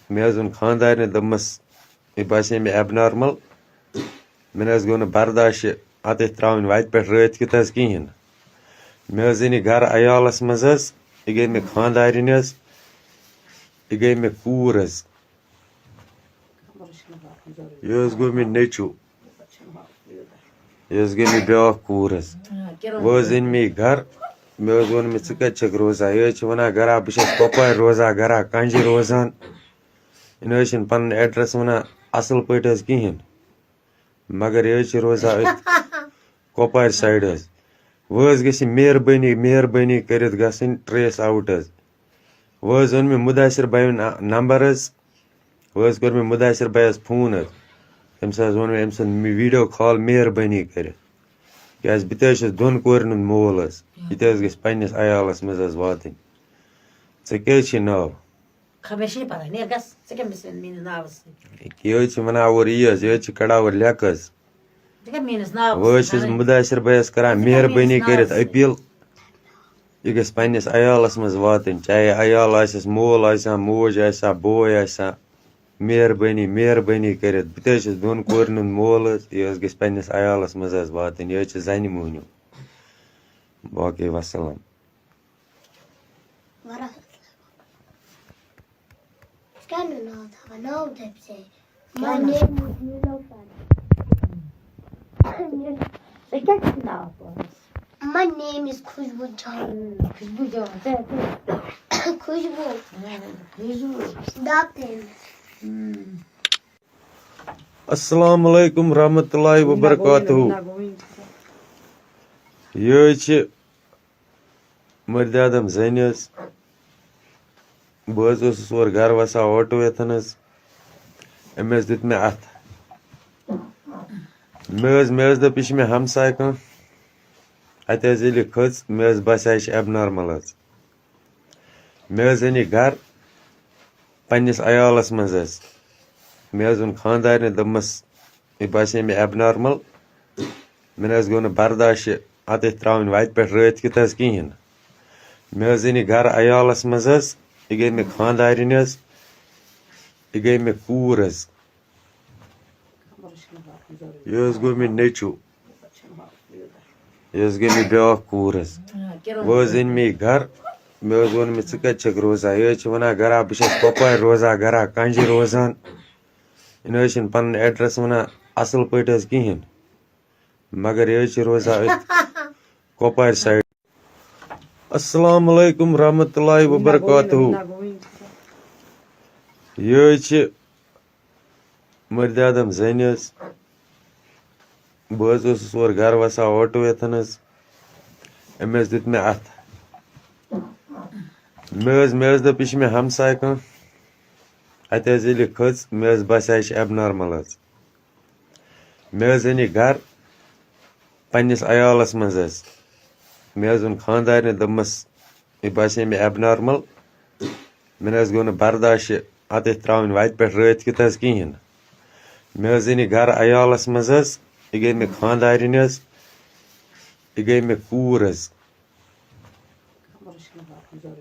مےٚ حظ ووٚن خانٛدارنہِ، دوٚپمَس، یہِ باسے مےٚ abnormal۔ مےٚ نہ حظ گوٚو نہٕ برداش یہِ اَتٮ۪تھ ترٛاوٕنۍ وَتہِ پٮ۪ٹھ رٲتۍ کیُتھ حظ کِہیٖنۍ۔ مےٚ حظ أنۍ یہِ گرٕ عیالَس منٛز حظ۔ یہِ گٔے مےٚ خانٛدارِنۍ حظ۔ یہِ گٔے مےٚ کوٗر حظ۔ یہِ حظ گوٚو مےٚ نیٚچوٗ۔ یہِ حظ گٔے مےٚ بیٛاکھ کوٗر حظ۔ وۄنۍ حظ أنۍ مےٚ یہِ گرٕ۔ مےٚ حظ ووٚن مےٚ، "ژٕ کَتہِ چھَکھ روزان؟" یہِ حظ چھِ وَنان، "گرا، بہٕ چھَس کۄپوارِ روزان، گرا کَنجہِ روزان۔" یہِ نہ حظ چھِنہٕ پَنُن address وَنان اَصٕل پٲٹھۍ حظ کِہیٖنۍ۔ مگر یہِ حظ چھِ روزان أتھۍ کۄپوارِ side حظ۔ وۄنۍ حظ گژھِ یہِ مہربٲنی، مہربٲنی کٔرِتھ گژھٕنۍ trace out حظ۔ وۄنۍ حظ اوٚن مےٚ مُدثر بھایُن نمبر حظ۔ وۄنۍ حظ کوٚر مےٚ مُدثر بھایَس فون حظ۔ تٔمِس حظ ووٚن مےٚ أمۍ سُنٛد video call مہربٲنی کٔرِتھ۔ کیٛازِ بہٕ تہِ حظ چھُس دۄن کورٮ۪ن ہُنٛد مول حظ۔ یہِ تہِ حظ گژھِ پنٛنِس عیالَس منٛز حظ واتٕنۍ۔ ژےٚ کیٛاہ حظ چھِ ناو؟ خبر چھِ پَتہ، نیر گژھ، ژٕ کٔمِس وَنہِ میٛٲنِس ناوَس سۭتۍ؟ یہِ حظ چھِ وَنان اورٕ یہِ حظ، یہِ حظ چھِ کَڑان اورٕ لیٚکہٕ حظ۔ ژٕ کَتھ میٛٲنِس ناوَس وۄنۍ حظ چھُس سۭتۍ بہٕ وَنان؟ مُدثر بھایَس کَران ژٕ کَتھ مہربٲنی میٛٲنِس کٔرِتھ ناوَس سۭتۍ؟ Appeal، یہِ گژھِ پنٛنِس عیالَس منٛز واتٕنۍ، چاہے عیال آسٮ۪س، مول آسہِ ہا، موج آسہِ ہا، بوے آسہِ ہا۔ مہربٲنی، مہربٲنی کٔرِتھ، بہٕ تہِ حظ چھُس دۄن کورٮ۪ن ہُنٛد مول حظ، یہِ حظ گژھِ پنٛنِس عیالَس منٛز حظ واتٕنۍ، یہِ حظ چھِ زَنہِ موٚہنیوٗ۔ باقٕے وَسَلام۔ ورحمۃ اللہ۔ ژٕ کیٛاہ نہٕ ناو تھاوان؟ ناو دٔپۍ زِ۔ My name is Nilofar. ژےٚ کیٛاہ چھُ ناو پانَس؟ My name is خوشبو جان۔ خوشبو جان، ژےٚ کیٛاہ؟ خوشبو۔ خوشبو۔ دَپ تٔمِس۔ السلام علیکم ورحمۃ اللہ وبرکاتہ۔ یہِ حظ چھِ مٔردِ آدم زٔنۍ حظ۔ بہٕ حظ اوسُس اورٕ گرٕ وَسان آٹو یَتھن حظ۔ أمۍ حظ دیُت مےٚ اَتھٕ۔ مےٚ حظ، مےٚ حظ دوٚپ، یہِ چھِ مےٚ ہمساے کانٛہہ۔ اَتہِ حظ ییٚلہِ یہِ کھٔژ، مےٚ حظ باسیٛو، یہِ چھِ abnormal حظ۔ مےٚ حظ أنۍ یہِ گرٕ پنٛنِس عیالَس منٛز حظ۔ مےٚ حظ ووٚن خانٛدارنہِ، دوٚپمَس، یہِ باسے مےٚ abnormal۔ مےٚ نہ حظ گوٚو نہٕ برداش یہِ اَتٮ۪تھ ترٛاوٕنۍ وَتہِ پٮ۪ٹھ رٲتۍ کیُتھ حظ کِہیٖنۍ۔ مےٚ حظ أنۍ یہِ گرٕ عیالَس منٛز حظ۔ یہِ گٔے مےٚ خانٛدارِنۍ حظ۔ یہِ گٔے مےٚ کوٗر حظ۔ یہِ حظ گوٚو مےٚ نیٚچوٗ۔ یہِ حظ گٔے مےٚ بیٛاکھ کوٗر حظ۔ وۄنۍ حظ أنۍ مےٚ یہِ گرٕ۔ مےٚ حظ ووٚن مےٚ، "ژٕ کَتہِ چھَکھ روزان؟" یہِ حظ چھِ وَنان، "گرا، بہٕ چھَس کۄپوارِ روزان، گرا کَنجہِ روزان۔" یہِ نہ حظ چھِنہٕ پَنُن address وَنان اَصٕل پٲٹھۍ حظ کِہیٖنۍ۔ مگر یہِ حظ چھِ روزان أتھۍ کۄپوارِ side۔ السلام علیکم ورحمۃ اللہ وبرکاتہ۔ یہِ حظ چھِ مٔردِ آدم زٔنۍ حظ۔ بہٕ حظ اوسُس اورٕ گرٕ وَسان آٹو یَتھن حظ۔ أمۍ حظ دیُت مےٚ اَتھٕ۔ مےٚ حظ، مےٚ حظ دوٚپ، یہِ چھِ مےٚ ہمساے کانٛہہ۔ اَتہِ حظ ییٚلہِ یہِ کھٔژ، مےٚ حظ باسیٛو، یہِ چھِ abnormal حظ۔ مےٚ حظ أنۍ یہِ گرٕ پنٛنِس عیالَس منٛز حظ۔ مےٚ حظ ووٚن خانٛدارنہِ، دوٚپمَس، یہِ باسے مےٚ abnormal۔ مےٚ نہ حظ گوٚو نہٕ برداش یہِ اَتٮ۪تھ ترٛاوٕنۍ وَتہِ پٮ۪ٹھ رٲتۍ کیُتھ حظ کِہیٖنۍ۔ مےٚ حظ أنۍ یہِ گرٕ عیالَس منٛز حظ۔ یہِ گٔے مےٚ خانٛدارِنۍ حظ۔ یہِ گٔے مےٚ کوٗر حظ۔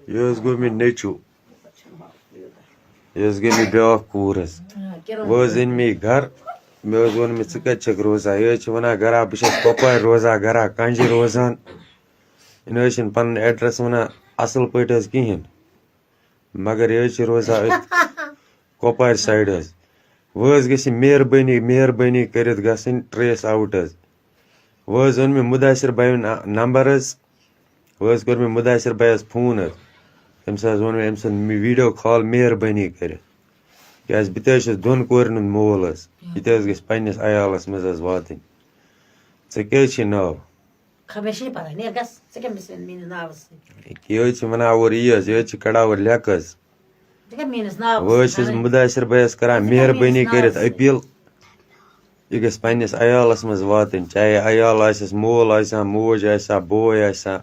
یہِ حظ گوٚو مےٚ نیٚچوٗ۔ یہِ حظ گٔے مےٚ بیٛاکھ کوٗر حظ۔ وۄنۍ حظ أنۍ مےٚ یہِ گرٕ۔ مےٚ حظ ووٚن مےٚ، "ژٕ کَتہِ چھَکھ روزان؟" یہِ حظ چھِ وَنان، "گرا، بہٕ چھَس کۄپوارِ روزان، گرا کَنجہِ روزان۔" یہِ نہ حظ چھِنہٕ پَنُن address وَنان اَصٕل پٲٹھۍ حظ کِہیٖنۍ۔ مگر یہِ حظ چھِ روزان أتھۍ کۄپوارِ سایڈٕ حظ۔ وۄنۍ حظ گژھِ مہربٲنی، مہربٲنی کٔرِتھ گژھٕنۍ ٹریس آوُٹ حظ۔ وۄنۍ حظ اوٚن مےٚ مُداثر بھاے یُن نمبر حظ۔ وۄنۍ حظ کوٚر مےٚ مُداثر بھایَس فون حظ۔ تٔمِس حظ ووٚن مےٚ أمۍ سُنٛد ویٖڈیو کال مہربٲنی کٔرِتھ۔ کیٛازِ بہٕ تہِ حظ چھُس دۄن کورٮ۪ن ہُنٛد مول حظ۔ یہِ تہِ حظ گژھِ پنٛنِس عیالَس منٛز حظ واتٕنۍ۔ ژےٚ کیٛاہ حظ چھُے ناو؟ خبر چھِ پَتہ، نیر گژھ، ژٕ کٔمِس وَنہِ میٛٲنِس ناوَس سۭتۍ؟ یہِ حظ چھِ وَنان اورٕ یی حظ، یہِ حظ چھِ کَڑان اورٕ لیٚکھ حظ۔ ژٕ کَتہِ میٛٲنِس ناوَس وۄنۍ حظ چھُس سۭتۍ وَنان؟ مہداشر بھایَس کَران ژٕ کَتہِ مہربٲنی میٛٲنِس کٔرِتھ ناوَس سۭتۍ؟ اپیٖل، یہِ گژھِ پنٛنِس عیالَس منٛز واتٕنۍ، چاہے عیال آسٮ۪س، مول آسہِ ہا، موج آسہِ ہا، بوے آسہِ ہا۔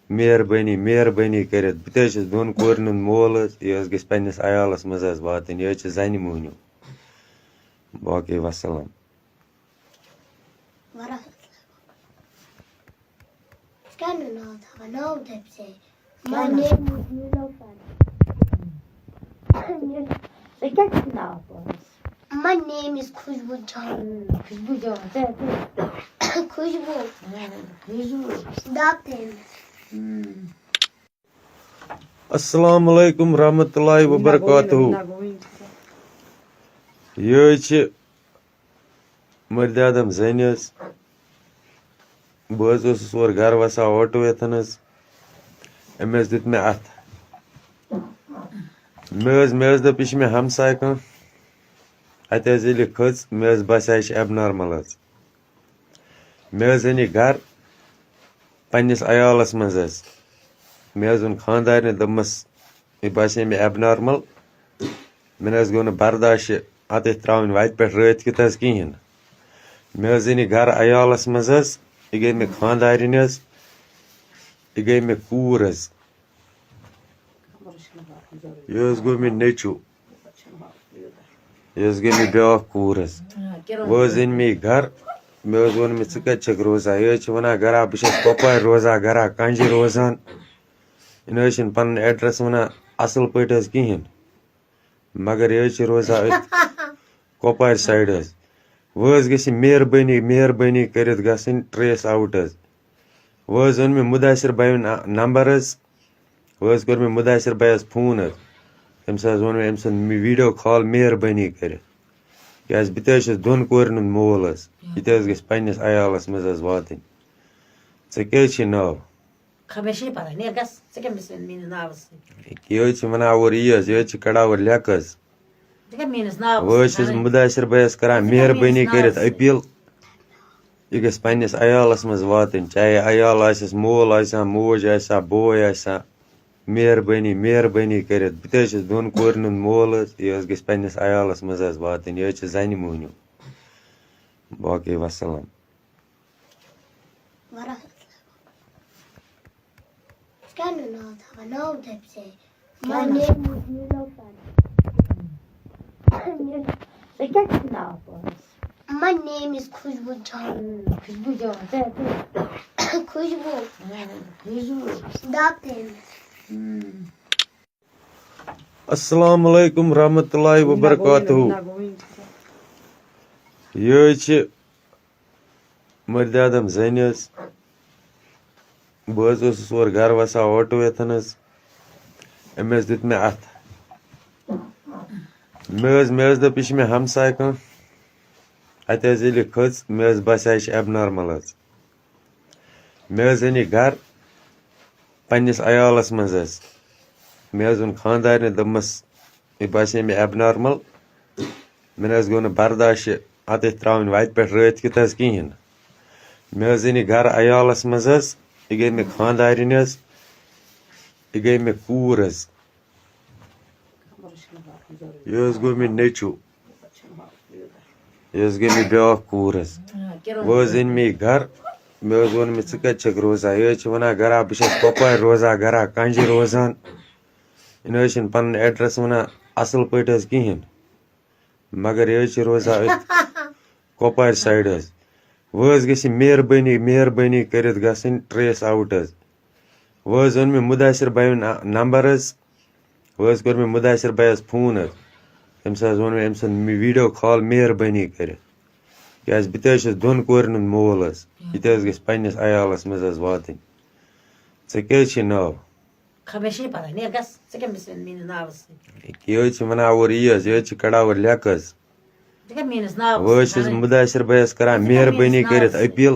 مہربٲنی، مہربٲنی کٔرِتھ، بہٕ تہِ حظ چھُس دۄن کورٮ۪ن ہُنٛد مول حظ، یہِ حظ گژھِ پنٛنِس عیالَس منٛز حظ واتٕنۍ، یہِ حظ چھِ زَنہِ موٚہنیوٗ۔ باقٕے وَسَلام۔ ورحمۃ اللہ۔ کیٛاہ نہٕ ناو تھاوان؟ ناو دٔپۍ زِ۔ My name is Nilofar. ژےٚ کیٛاہ چھُے ناو پانَس؟ My name is خوشبو جان۔ خوشبو جان، ژےٚ کیٛاہ؟ خوشبو۔ خوشبو۔ دَپ تٔمِس۔ السلام علیکم ورحمۃ اللہ وبرکاتہ۔ یہِ حظ چھِ مٔردِ آدم زٔنۍ حظ۔ بہٕ حظ اوسُس اورٕ گرٕ وسان آٹوٗ یَتھن حظ۔ أمۍ حظ دیُت مےٚ اَتھٕ۔ مےٚ حظ، مےٚ حظ دوٚپ، یہِ چھِ مےٚ ہمساے کانٛہہ۔ اَتہِ حظ ییٚلہِ یہِ کھٔژ، مےٚ حظ باسیٛو، یہِ چھِ ایبنارمل حظ۔ مےٚ حظ أنۍ یہِ گرٕ پنٛنِس عیالَس منٛز حظ۔ مےٚ حظ ووٚن خانٛدارنہِ، دوٚپمَس، یہِ باسے مےٚ ایبنارمل۔ مےٚ نہ حظ گوٚو نہٕ برداش یہِ اَتٮ۪تھ ترٛاوٕنۍ وَتہِ پٮ۪ٹھ رٲتۍ کیُتھ حظ کِہیٖنۍ۔ مےٚ حظ أنۍ یہِ گرٕ عیالَس منٛز حظ۔ یہِ گٔے مےٚ خانٛدارِنۍ حظ۔ یہِ گٔے مےٚ کوٗر حظ۔ یہِ حظ گوٚو مےٚ نیٚچوٗ۔ یہِ حظ گٔے مےٚ بیٛاکھ کوٗر حظ۔ وۄنۍ حظ أنۍ مےٚ یہِ گرٕ۔ مےٚ حظ ووٚن مےٚ، "ژٕ کَتہِ چھَکھ روزان؟" یہِ حظ چھِ وَنان، "گرا، بہٕ چھَس کۄپوارِ روزان، گرا کَنجہِ روزان۔" یہِ نہ حظ چھِنہٕ پَنُن ایڈرَس وَنان اَصٕل پٲٹھۍ حظ کِہیٖنۍ۔ مگر یہِ حظ چھِ روزان أتھۍ کۄپوارِ سایڈٕ حظ۔ وۄنۍ حظ گژھِ مہربٲنی، مہربٲنی کٔرِتھ گژھٕنۍ ٹریس آوُٹ حظ۔ وۄنۍ حظ اوٚن مےٚ مُداثر بھاے یُن نمبر حظ۔ وۄنۍ حظ کوٚر مےٚ مُداثر بھایَس فون حظ۔ تٔمِس حظ ووٚن مےٚ أمۍ سُنٛد ویٖڈیو کال مہربٲنی کٔرِتھ۔ کیٛازِ بہٕ تہِ حظ چھُس دۄن کورٮ۪ن ہُنٛد مول حظ۔ یہِ تہِ حظ گژھِ پنٛنِس عیالَس منٛز حظ واتٕنۍ۔ ژےٚ کیٛاہ حظ چھُے ناو؟ خبر چھِ پَتہ، نیر گژھ، ژٕ کٔمِس وَنہِ میٛٲنِس ناوَس سۭتۍ؟ یہِ حظ چھِ وَنان اورٕ یی حظ، یہِ حظ چھِ کَڑان اورٕ لیٚکھ حظ۔ ژٕ کَتہِ میٛٲنِس ناوَس وۄنۍ حظ چھُس سۭتۍ وَنان؟ مُداثر بھایَس کَران ژٕ کَتہِ میٛٲنِس مہربٲنی ناوَس کٔرِتھ سۭتۍ؟ اپیٖل، یہِ گژھِ پنٛنِس عیالَس منٛز واتٕنۍ، چاہے عیال آسٮ۪س، مول آسہِ ہا، موج آسہِ ہا، بوے آسہِ ہا۔ مہربٲنی، مہربٲنی کٔرِتھ، بہٕ تہِ حظ چھُس دۄن کورٮ۪ن ہُنٛد مول حظ، یہِ حظ گژھِ پنٛنِس عیالَس منٛز حظ واتٕنۍ، یہِ حظ چھِ زَنہِ موٚہنیوٗ۔ باقٕے وَسَلام۔ ورحمۃ اللہ۔ کیٛاہ نہٕ ناو تھاوان؟ ناو دٔپۍ زِ۔ My name is Nilofar. ژےٚ کیٛاہ چھُے ناو پانَس؟ My name is خوشبو جان۔ خوشبو جان، ژےٚ کیٛاہ؟ خوشبو۔ خوشبو۔ دَپ تٔمِس۔ السلام علیکم ورحمۃ اللہ وبرکاتہ۔ یہِ حظ چھِ مٔردِ آدم زٔنۍ حظ۔ بہٕ حظ اوسُس اورٕ گرٕ وسان آٹوٗ یَتھن حظ۔ أمۍ حظ دیُت مےٚ اَتھٕ۔ مےٚ حظ، مےٚ حظ دوٚپ، یہِ چھِ مےٚ ہمساے کانٛہہ۔ اَتہِ حظ ییٚلہِ یہِ کھٔژ، مےٚ حظ باسیٛو، یہِ چھِ ایبنارمل حظ۔ مےٚ حظ أنۍ یہِ گرٕ پنٛنِس عیالَس منٛز حظ۔ مےٚ حظ ووٚن خانٛدارنہِ، دوٚپمَس، یہِ باسے مےٚ ایبنارمل۔ مےٚ نہ حظ گوٚو نہٕ برداش یہِ اَتٮ۪تھ ترٛاوٕنۍ وَتہِ پٮ۪ٹھ رٲتۍ کیُتھ حظ کِہیٖنۍ۔ مےٚ حظ أنۍ یہِ گرٕ عیالَس منٛز حظ۔ یہِ گٔے مےٚ خانٛدارِنۍ حظ۔ یہِ گٔے مےٚ کوٗر حظ۔ یہِ حظ گوٚو مےٚ نیٚچوٗ۔ یہِ حظ گٔے مےٚ بیٛاکھ کوٗر حظ۔ وۄنۍ حظ أنۍ مےٚ یہِ گرٕ۔ مےٚ حظ ووٚن مےٚ، "ژٕ کَتہِ چھَکھ روزان؟" یہِ حظ چھِ وَنان، "گرا، بہٕ چھَس کۄپوارِ روزان، گرا کَنجہِ روزان۔" یہِ نہ حظ چھِنہٕ پَنُن ایڈرَس وَنان اَصٕل پٲٹھۍ حظ کِہیٖنۍ۔ مگر یہِ حظ چھِ روزان أتھۍ کۄپوارِ سایڈٕ حظ۔ وۄنۍ حظ گژھِ مہربٲنی، مہربٲنی کٔرِتھ گژھٕنۍ ٹریس آوُٹ حظ۔ وۄنۍ حظ اوٚن مےٚ مُداثر بھاے یُن نمبر حظ۔ وۄنۍ حظ کوٚر مےٚ مُداثر بھایَس فون حظ۔ تٔمِس حظ ووٚن مےٚ أمۍ سُنٛد ویٖڈیو کال مہربٲنی کٔرِتھ۔ کیٛازِ بہٕ تہِ حظ چھُس دۄن کورٮ۪ن ہُنٛد مول حظ۔ یہِ تہِ حظ گژھِ پنٛنِس عیالَس منٛز حظ واتٕنۍ۔ ژےٚ کیٛاہ حظ چھُے ناو؟ خبر چھے پتہ، نیر گژھ، ژٕ کیٛاہ مےٚ سۭتۍ میٛٲنِس ناوَس سۭتۍ؟ کہِ یہِ حظ چھِ وَنان اورٕ یی حظ، یہِ حظ چھِ کڑان اورٕ لیٚکھ حظ۔ ژٕ کیٛاہ میٛٲنِس ناوَس وۄنۍ حظ چھُس سۭتۍ؟ مُداثِر بھایَس کران ژٕ کیٛاہ مہربٲنی میٛٲنِس کٔرِتھ ناوَس سۭتۍ؟ اپیٖل،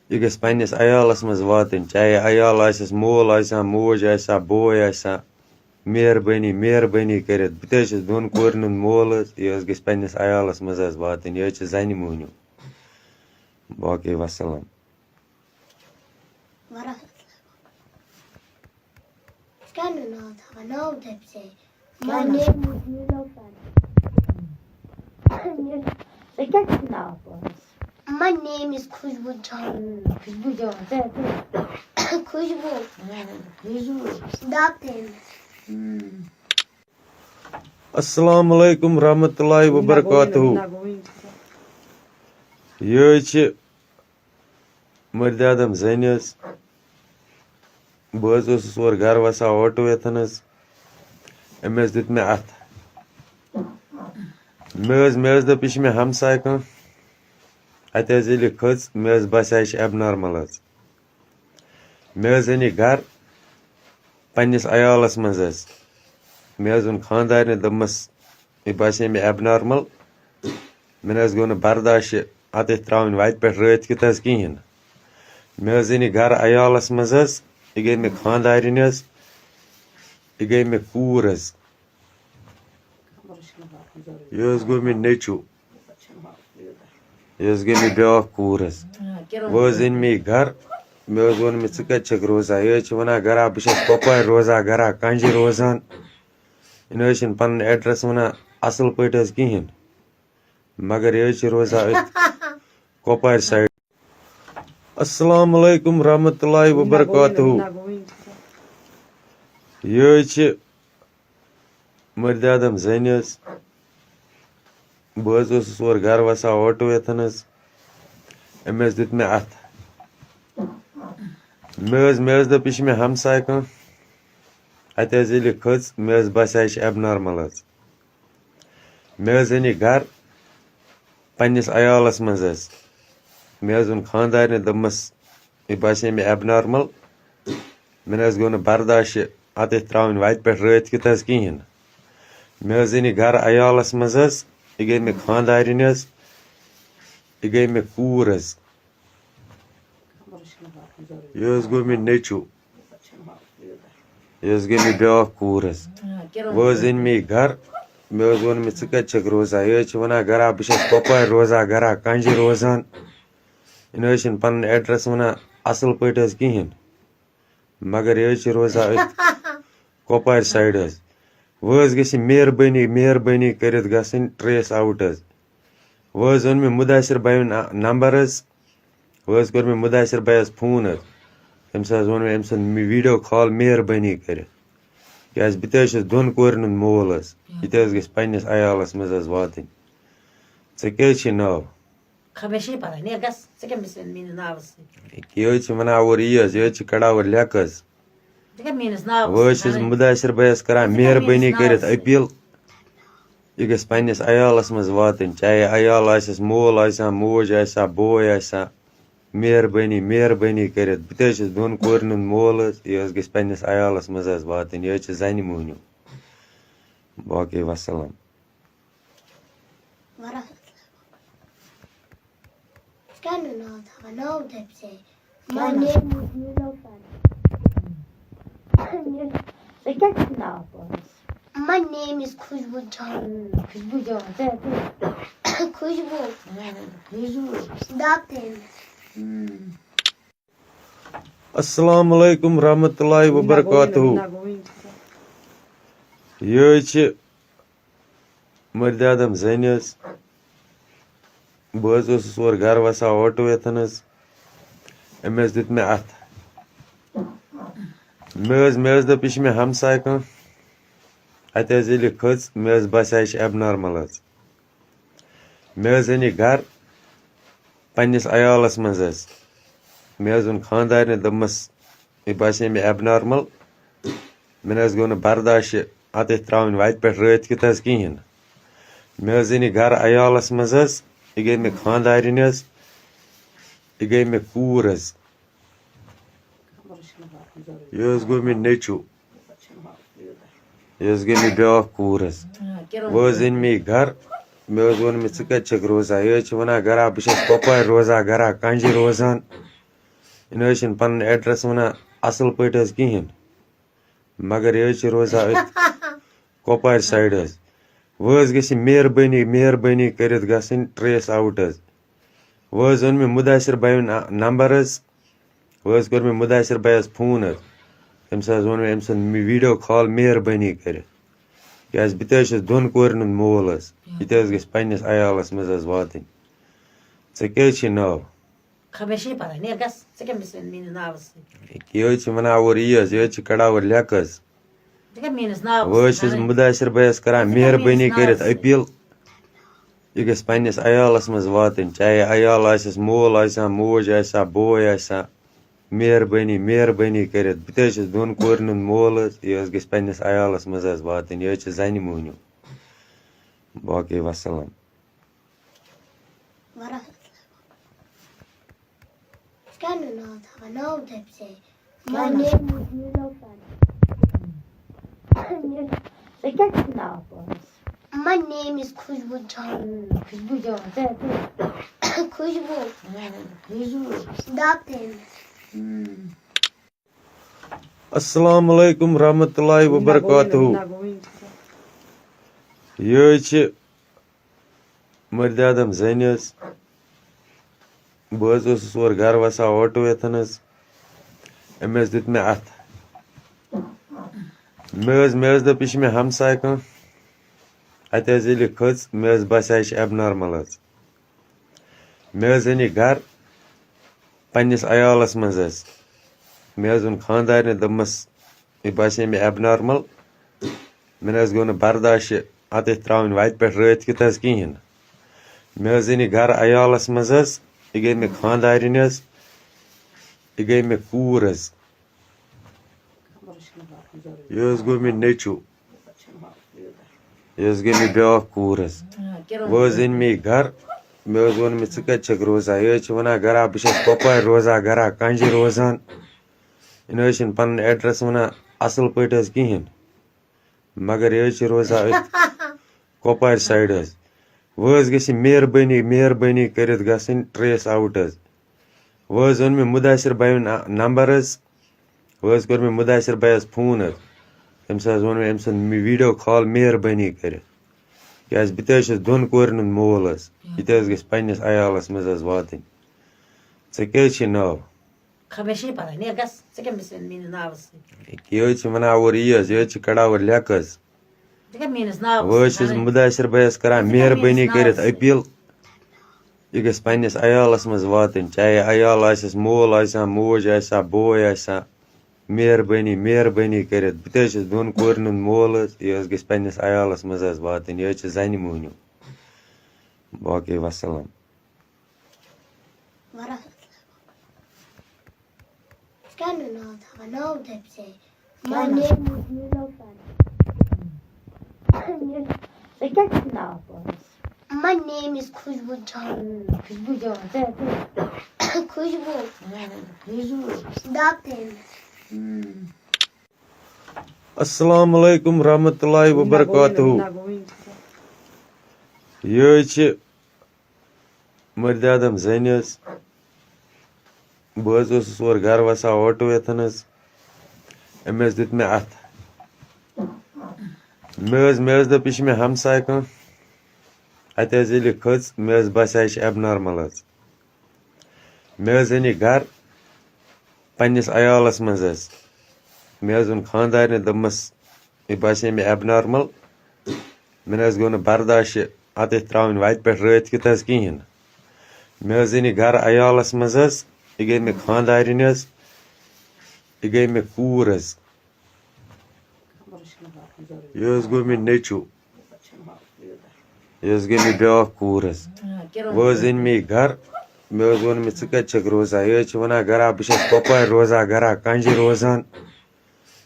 یہِ گژھِ پنٛنِس عیالَس منٛز واتٕنۍ، چاہے عیال آسٮ۪س، مول آسہِ ہا، موج آسہِ ہا، بوے آسہِ ہا، مہربٲنی، مہربٲنی کٔرِتھ۔ بہٕ تہِ حظ چھُس دۄن کورٮ۪ن ہُنٛد مول حظ، یہِ حظ گژھِ پنٛنِس عیالَس منٛز حظ واتٕنۍ، یہِ حظ چھِ زَنہِ موٚہنیوٗ۔ باقٕے وَسَلام۔ ورحمۃ اللہ۔ ژٕ کیٛاہ نہٕ ناو تھاوان؟ ناو دٔپۍ ژےٚ۔ My name is Nilofar۔ ژےٚ کیٛاہ چھُ ناو پانَس؟ My name is خوشبو جان۔ خوشبو جان، ژےٚ کیٛاہ؟ خوشبو۔ خوشبو۔ دَپ تٔمِس۔ السلام علیکم ورحمۃ اللہ وبرکاتہ۔ یہِ حظ چھِ مٔردِ آدم زٔنۍ حظ۔ بہٕ حظ اوسُس اورٕ گرٕ وسان آٹو یَتھن حظ۔ أمۍ حظ دیُت مےٚ اَتھٕ۔ مےٚ حظ، مےٚ حظ دوٚپ، یہِ چھِ مےٚ ہمساے کانٛہہ۔ اَتہِ حظ ییٚلہِ یہِ کھٔژ، مےٚ حظ باسیٛو، یہِ چھِ abnormal حظ۔ مےٚ حظ أنۍ یہِ گرٕ پنٛنِس عیالَس منٛز حظ۔ مےٚ حظ ووٚن خانٛدارنہِ، دوٚپمَس، یہِ باسے مےٚ abnormal۔ مےٚ نہ حظ گوٚو نہٕ برداش یہِ اَتٮ۪تھ ترٛاوٕنۍ وَتہِ پٮ۪ٹھ رٲتۍ کیُتھ حظ کِہیٖنۍ۔ مےٚ حظ أنۍ یہِ گرٕ عیالَس منٛز حظ۔ یہِ گٔے مےٚ خانٛدارِنۍ حظ۔ یہِ گٔے مےٚ کوٗر حظ۔ یہِ حظ گوٚو مےٚ نیٚچوٗ۔ یہِ حظ گٔے مےٚ بیٛاکھ کوٗر حظ۔ وۄنۍ حظ أنۍ مےٚ یہِ گرٕ۔ مےٚ حظ ووٚن مےٚ، "ژٕ کَتہِ چھَکھ روزان؟" یہِ حظ چھِ وَنان، "گرا، بہٕ چھَس کۄپوارِ روزان، گرا کَنٛجہِ روزان۔" یہِ نہ حظ چھِنہٕ پَنُن address وَنان اَصٕل پٲٹھۍ حظ کِہیٖنۍ، مگر یہِ حظ چھِ روزان أتھۍ کۄپوارِ side۔ السلام علیکم ورحمۃ اللہ وبرکاتہ۔ یہِ حظ چھِ مٔردِ آدم زٔنۍ حظ۔ بہٕ حظ اوسُس اورٕ گرٕ وسان آٹو یَتھن حظ۔ أمۍ حظ دیُت مےٚ اَتھٕ۔ مےٚ حظ، مےٚ حظ دوٚپ، یہِ چھِ مےٚ ہمساے کانٛہہ۔ اَتہِ حظ ییٚلہِ یہِ کھٔژ، مےٚ حظ باسیٛو، یہِ چھِ abnormal حظ۔ مےٚ حظ أنۍ یہِ گرٕ پنٛنِس عیالَس منٛز حظ۔ مےٚ حظ ووٚن خانٛدارنہِ، دوٚپمَس، یہِ باسے مےٚ abnormal۔ مےٚ نہ حظ گوٚو نہٕ برداش یہِ اَتٮ۪تھ ترٛاوٕنۍ وَتہِ پٮ۪ٹھ رٲتۍ کیُتھ حظ کِہیٖنۍ۔ مےٚ حظ أنۍ یہِ گرٕ عیالَس منٛز حظ۔ یہِ گٔے مےٚ خانٛدارِنۍ حظ۔ یہِ گٔے مےٚ کوٗر حظ۔ یہِ حظ گوٚو مےٚ نیٚچوٗ۔ یہِ حظ گٔے مےٚ بیٛاکھ کوٗر حظ۔ وۄنۍ حظ أنۍ مےٚ یہِ گرٕ۔ مےٚ حظ ووٚن مےٚ، "ژٕ کَتہِ چھَکھ روزان؟" یہِ حظ چھِ وَنان، "گرا، بہٕ چھَس کۄپوارِ روزان، گرا کَنٛجہِ روزان۔" یہِ نہ حظ چھِنہٕ پَنُن address وَنان اَصٕل پٲٹھۍ حظ کِہیٖنۍ، مگر یہِ حظ چھِ روزان أتھۍ کۄپوارِ side حظ۔ وۄنۍ حظ گژھِ مہربٲنی، مہربٲنی کٔرِتھ گژھٕنۍ trace out حظ۔ وۄنۍ حظ اوٚن مےٚ مُداثِر بھایُن نمبر حظ۔ وۄنۍ حظ کوٚر مےٚ مُداثِر بھایَس فون حظ۔ تٔمِس حظ ووٚن مےٚ، أمۍ سُنٛد video call مہربٲنی کٔرِتھ۔ کیٛازِ بہٕ تہِ حظ چھُس دۄن کورٮ۪ن ہُنٛد مول حظ۔ یہِ تہِ حظ گژھِ پنٛنِس عیالَس منٛز حظ واتٕنۍ۔ ژےٚ کیٛاہ حظ چھِ ناو؟ خبر چھے پتہ، نیر گژھ، ژٕ کیٛاہ مےٚ سۭتۍ میٛٲنِس ناوَس سۭتۍ؟ یہِ حظ چھِ وَنان اورٕ یی حظ، یہِ حظ چھِ کڑان اورٕ لیٚکھ حظ۔ ژٕ کیٛاہ میٛٲنِس ناوَس وۄنۍ حظ چھُس سۭتۍ؟ مُداثِر بھایَس کران ژٕ کیٛاہ مہربٲنی میٛٲنِس کٔرِتھ ناوَس سۭتۍ؟ اپیٖل، یہِ گژھِ پنٛنِس عیالَس منٛز واتٕنۍ، چاہے عیال آسٮ۪س، مول آسہِ ہا، موج آسہِ ہا، بوے آسہِ ہا۔ مہربٲنی، مہربٲنی کٔرِتھ، بہٕ تہِ حظ چھُس دۄن کورٮ۪ن ہُنٛد مول حظ، یہِ حظ گژھِ پنٛنِس عیالَس منٛز حظ واتٕنۍ، یہِ حظ چھِ زَنہِ موٚہنیوٗ۔ باقٕے وَسَلام۔ ورحمۃ اللہ۔ ژٕ کیٛاہ نہٕ ناو تھاوان؟ ناو دٔپۍ ژےٚ۔ My name is Nilofar۔ ژےٚ کیٛاہ چھُ ناو پانَس؟ My name is خوشبو جان۔ خوشبو جان، ژےٚ کیٛاہ؟ خوشبو۔ خوشبو۔ دَپ تٔمِس۔ السلام علیکم ورحمۃ اللہ وبرکاتہ۔ یہِ حظ چھِ مٔردِ آدم زٔنۍ حظ۔ بہٕ حظ اوسُس اورٕ گرٕ وسان آٹو یَتھن حظ۔ أمۍ حظ دیُت مےٚ اَتھٕ۔ مےٚ حظ، مےٚ حظ دوٚپ، یہِ چھِ مےٚ ہمساے کانٛہہ۔ اَتہِ حظ ییٚلہِ یہِ کھٔژ، مےٚ حظ باسیٛو، یہِ چھِ abnormal حظ۔ مےٚ حظ أنۍ یہِ گرٕ پنٛنِس عیالَس منٛز حظ۔ مےٚ حظ ووٚن خانٛدارنہِ، دوٚپمَس، یہِ باسے مےٚ abnormal۔ مےٚ نہ حظ گوٚو نہٕ برداش یہِ اَتٮ۪تھ ترٛاوٕنۍ وَتہِ پٮ۪ٹھ رٲتۍ کیُتھ حظ کِہیٖنۍ۔ مےٚ حظ أنۍ یہِ گرٕ عیالَس منٛز حظ۔ یہِ گٔے مےٚ خانٛدارِنۍ حظ۔ یہِ گٔے مےٚ کوٗر حظ۔ یہِ حظ گوٚو مےٚ نیٚچوٗ، یہِ حظ گٔے مےٚ بیٛاکھ کوٗر حظ۔ وۄنۍ حظ أنۍ مےٚ یہِ گَرٕ، مےٚ حظ ووٚن مےٚ، "ژٕ کَتہِ چھَکھ روزان؟" یہِ حظ چھِ وَنان، "گَرا بہٕ چھَس کۄپوارِ روزان، گَرا کَنجہِ روزان۔" یہِ نہ حظ چھِنہٕ پَنُن ایڈرَس وَنان اَصٕل پٲٹھۍ حظ کِہیٖنۍ، مگر یہِ حظ چھِ روزان أتھۍ کۄپوارِ سایڈ حظ۔ وۄنۍ حظ گژھِ مہربٲنی، مہربٲنی کٔرِتھ گژھٕنۍ ٹریس آوُٹ حظ۔ وۄنۍ حظ اوٚن مےٚ مُداثر بھایُن نمبر حظ۔ وۄنۍ حظ کوٚر مےٚ مُداثر بھایَس فون حظ۔ تٔمِس حظ ووٚن مےٚ أمۍ سُنٛد ویٖڈیو کال مہربٲنی کٔرِتھ۔ کیٛازِ بہٕ تہِ حظ چھُس دۄن کورٮ۪ن ہُنٛد مول حظ۔ یہِ تہِ حظ گژھِ پنٛنِس عیالَس منٛز حظ واتٕنۍ۔ ژےٚ کیٛاہ حظ چھُے ناو؟ خبر چھے پتہ، نیر گژھ، ژٕ کیٛاہ مےٚ سۭتۍ میٛٲنِس ناوَس سۭتۍ؟ یہِ حظ چھِ وَنان اورٕ یی حظ، یہِ حظ چھِ کڑان اورٕ لیٚکھ حظ۔ ژٕ کیٛاہ میٛٲنِس ناوَس وۄنۍ حظ سۭتۍ چھُس وَنان؟ مُداثر بھایَس کران ژٕ کیٛاہ مہربٲنی میٛٲنِس کٔرِتھ ناوَس سۭتۍ؟ اپیٖل، یہِ گژھِ پنٛنِس عیالَس منٛز واتٕنۍ، چاہے عیال آسٮ۪س، مول آسہِ ہا، موج آسہِ ہا، بوے آسہِ ہا، مہربٲنی، مہربٲنی کٔرِتھ۔ بہٕ تہِ حظ چھُس دۄن کورٮ۪ن ہُنٛد مول حظ، یہِ حظ گژھِ پنٛنِس عیالَس منٛز حظ واتٕنۍ، یہِ حظ چھِ زَنہِ موٚہنیوٗ۔ باقٕے وَسَلام۔ ورحمتہ اللہ۔ کیٛاہ نہٕ ناو تھاوان؟ ناو دٔپۍ زِ۔ My name is Nilofer۔ ژےٚ کیٛاہ چھُے ناو پانَس؟ My name is خوشبو جان۔ خوشبو جان، ژےٚ، ژےٚ۔ خوشبو۔ خوشبو۔ دَپ تٔمِس۔ السلام علیکم ورحمۃ اللہ وبرکاتہ۔ یہِ حظ چھِ مٔردِ آدم زٔنۍ حظ۔ بہٕ حظ اوسُس اورٕ گرٕ وسان آٹو یَتھن حظ۔ أمۍ حظ دیُت مےٚ اَتھٕ۔ مےٚ حظ، مےٚ حظ دوٚپ، یہِ چھِ مےٚ ہمساے کانٛہہ۔ اَتہِ حظ ییٚلہِ یہِ کھٔژ، مےٚ حظ باسیٛاو یہِ چھِ abnormal حظ۔ مےٚ حظ أنۍ یہِ گرٕ پنٛنِس عیالَس منٛز حظ۔ مےٚ حظ ووٚن خانٛدارنہِ، دوٚپمَس، یہِ باسے مےٚ abnormal۔ مےٚ نہ حظ گوٚو نہٕ برداش یہِ اَتٮ۪تھ ترٛاوٕنۍ وَتہِ پٮ۪ٹھ رٲتۍ کیُتھ حظ کِہیٖنۍ نہٕ۔ مےٚ حظ أنۍ یہِ گرٕ عیالَس منٛز حظ۔ یہِ گٔے مےٚ خانٛدارِنۍ حظ۔ یہِ گٔے مےٚ کوٗر حظ۔ یہِ حظ گوٚو مےٚ نیٚچوٗ۔ یہِ حظ گٔے مےٚ بیٛاکھ کوٗر حظ۔ وۄنۍ حظ أنۍ مےٚ یہِ گرٕ۔ مےٚ حظ ووٚن مےٚ، "ژٕ کَتہِ چھَکھ روزان؟" یہِ حظ چھِ وَنان، "گرا بہٕ چھَس کۄپوارِ روزان، گرا کَنجہِ روزان۔" یہِ نہ حظ چھِنہٕ پَنُن ایڈرَس وَنان اَصٕل پٲٹھۍ حظ کِہیٖنۍ، مگر یہِ حظ چھِ روزان أتھۍ کۄپوارِ سایڈ حظ۔ وۄنۍ حظ گژھِ مہربٲنی، مہربٲنی کٔرِتھ گژھٕنۍ ٹریس آوُٹ حظ۔ وۄنۍ حظ اوٚن مےٚ مُداثر بھایُن نمبر حظ۔ وۄنۍ حظ کوٚر مےٚ مُداثر بھایَس فون حظ۔ تٔمِس حظ ووٚن مےٚ أمۍ سُنٛد ویٖڈیو کال مہربٲنی کٔرِتھ۔ کیٛازِ بہٕ تہِ حظ چھُس دۄن کورٮ۪ن ہُنٛد مول حظ۔ یہِ تہِ حظ گژھِ پنٛنِس عیالَس منٛز حظ واتٕنۍ۔ ژےٚ کیٛاہ حظ چھُے ناو؟ خبر چھے پتہ، نیر گژھ، ژٕ کیٛاہ مےٚ سۭتۍ میٛٲنِس ناوَس سۭتۍ؟ یہِ حظ چھِ وَنان اورٕ یی حظ، یہِ حظ چھِ کڑان اورٕ لیٚکھ حظ۔ ژٕ کیٛاہ میٛٲنِس ناوَس وۄنۍ حظ سۭتۍ چھُس وَنان؟ مُداثر بھایَس کران ژٕ کیٛاہ مہربٲنی میٛٲنِس کٔرِتھ ناوَس سۭتۍ؟ اپیٖل، یہِ گژھِ پنٛنِس عیالَس منٛز واتٕنۍ، چاہے عیال آسٮ۪س، مول آسہِ ہا، موج آسہِ ہا، بوے آسہِ ہا۔ مہربٲنی، مہربٲنی کٔرِتھ، بہٕ تہِ حظ چھُس دۄن کورٮ۪ن ہُنٛد مول حظ، یہِ حظ گژھِ پنٛنِس عیالَس منٛز حظ واتٕنۍ، یہِ حظ چھِ زَنہِ موٚہنیوٗ۔ باقٕے وَسَلام۔ ورحمتہ اللہ۔ کیٛاہ نہٕ ناو تھاوان؟ ناو دٔپۍ زِ۔ My name is Nilofer۔ ژےٚ کیٛاہ چھُے ناو پانَس؟ My name is خوشبو جان۔ خوشبو جان، ژےٚ، ژےٚ۔ خوشبو۔ خوشبو۔ دَپ تٔمِس۔ السلام علیکم ورحمۃ اللہ وبرکاتہ۔ یہِ حظ چھِ مٔردِ آدم زٔنۍ حظ۔ بہٕ حظ اوسُس اورٕ گرٕ وسان آٹو یَتھن حظ۔ أمۍ حظ دیُت مےٚ اَتھٕ۔ مےٚ حظ، مےٚ حظ دوٚپ، یہِ چھِ مےٚ ہمساے کانٛہہ۔ اَتہِ حظ ییٚلہِ یہِ کھٔژ، مےٚ حظ باسیٛاو یہِ چھِ abnormal حظ۔ مےٚ حظ أنۍ یہِ گرٕ پنٛنِس عیالَس منٛز حظ۔ مےٚ حظ ووٚن خانٛدارنہِ، دوٚپمَس، یہِ باسے مےٚ abnormal۔ مےٚ نہ حظ گوٚو نہٕ برداش یہِ اَتٮ۪تھ ترٛاوٕنۍ وَتہِ پٮ۪ٹھ رٲتۍ کیُتھ حظ کِہیٖنۍ نہٕ۔ مےٚ حظ أنۍ یہِ گرٕ عیالَس منٛز حظ۔ یہِ گٔے مےٚ خانٛدارِنۍ حظ۔ یہِ گٔے مےٚ کوٗر حظ۔ یہِ حظ گوٚو مےٚ نیٚچوٗ۔ یہِ حظ گٔے مےٚ بیٛاکھ کوٗر حظ۔ وۄنۍ حظ أنۍ مےٚ یہِ گرٕ۔ مےٚ حظ ووٚن مےٚ، "ژٕ کَتہِ چھَکھ روزان؟" یہِ حظ چھِ وَنان، "گرا بہٕ چھَس کۄپوارِ روزان، گرا کَنجہِ روزان۔"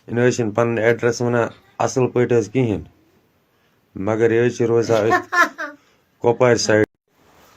یہِ نہ حظ چھِنہٕ پَنُن ایڈرَس وَنان اَصٕل پٲٹھۍ حظ کِہیٖنۍ، مگر یہِ حظ چھِ روزان أتھۍ کۄپوارِ سایڈ۔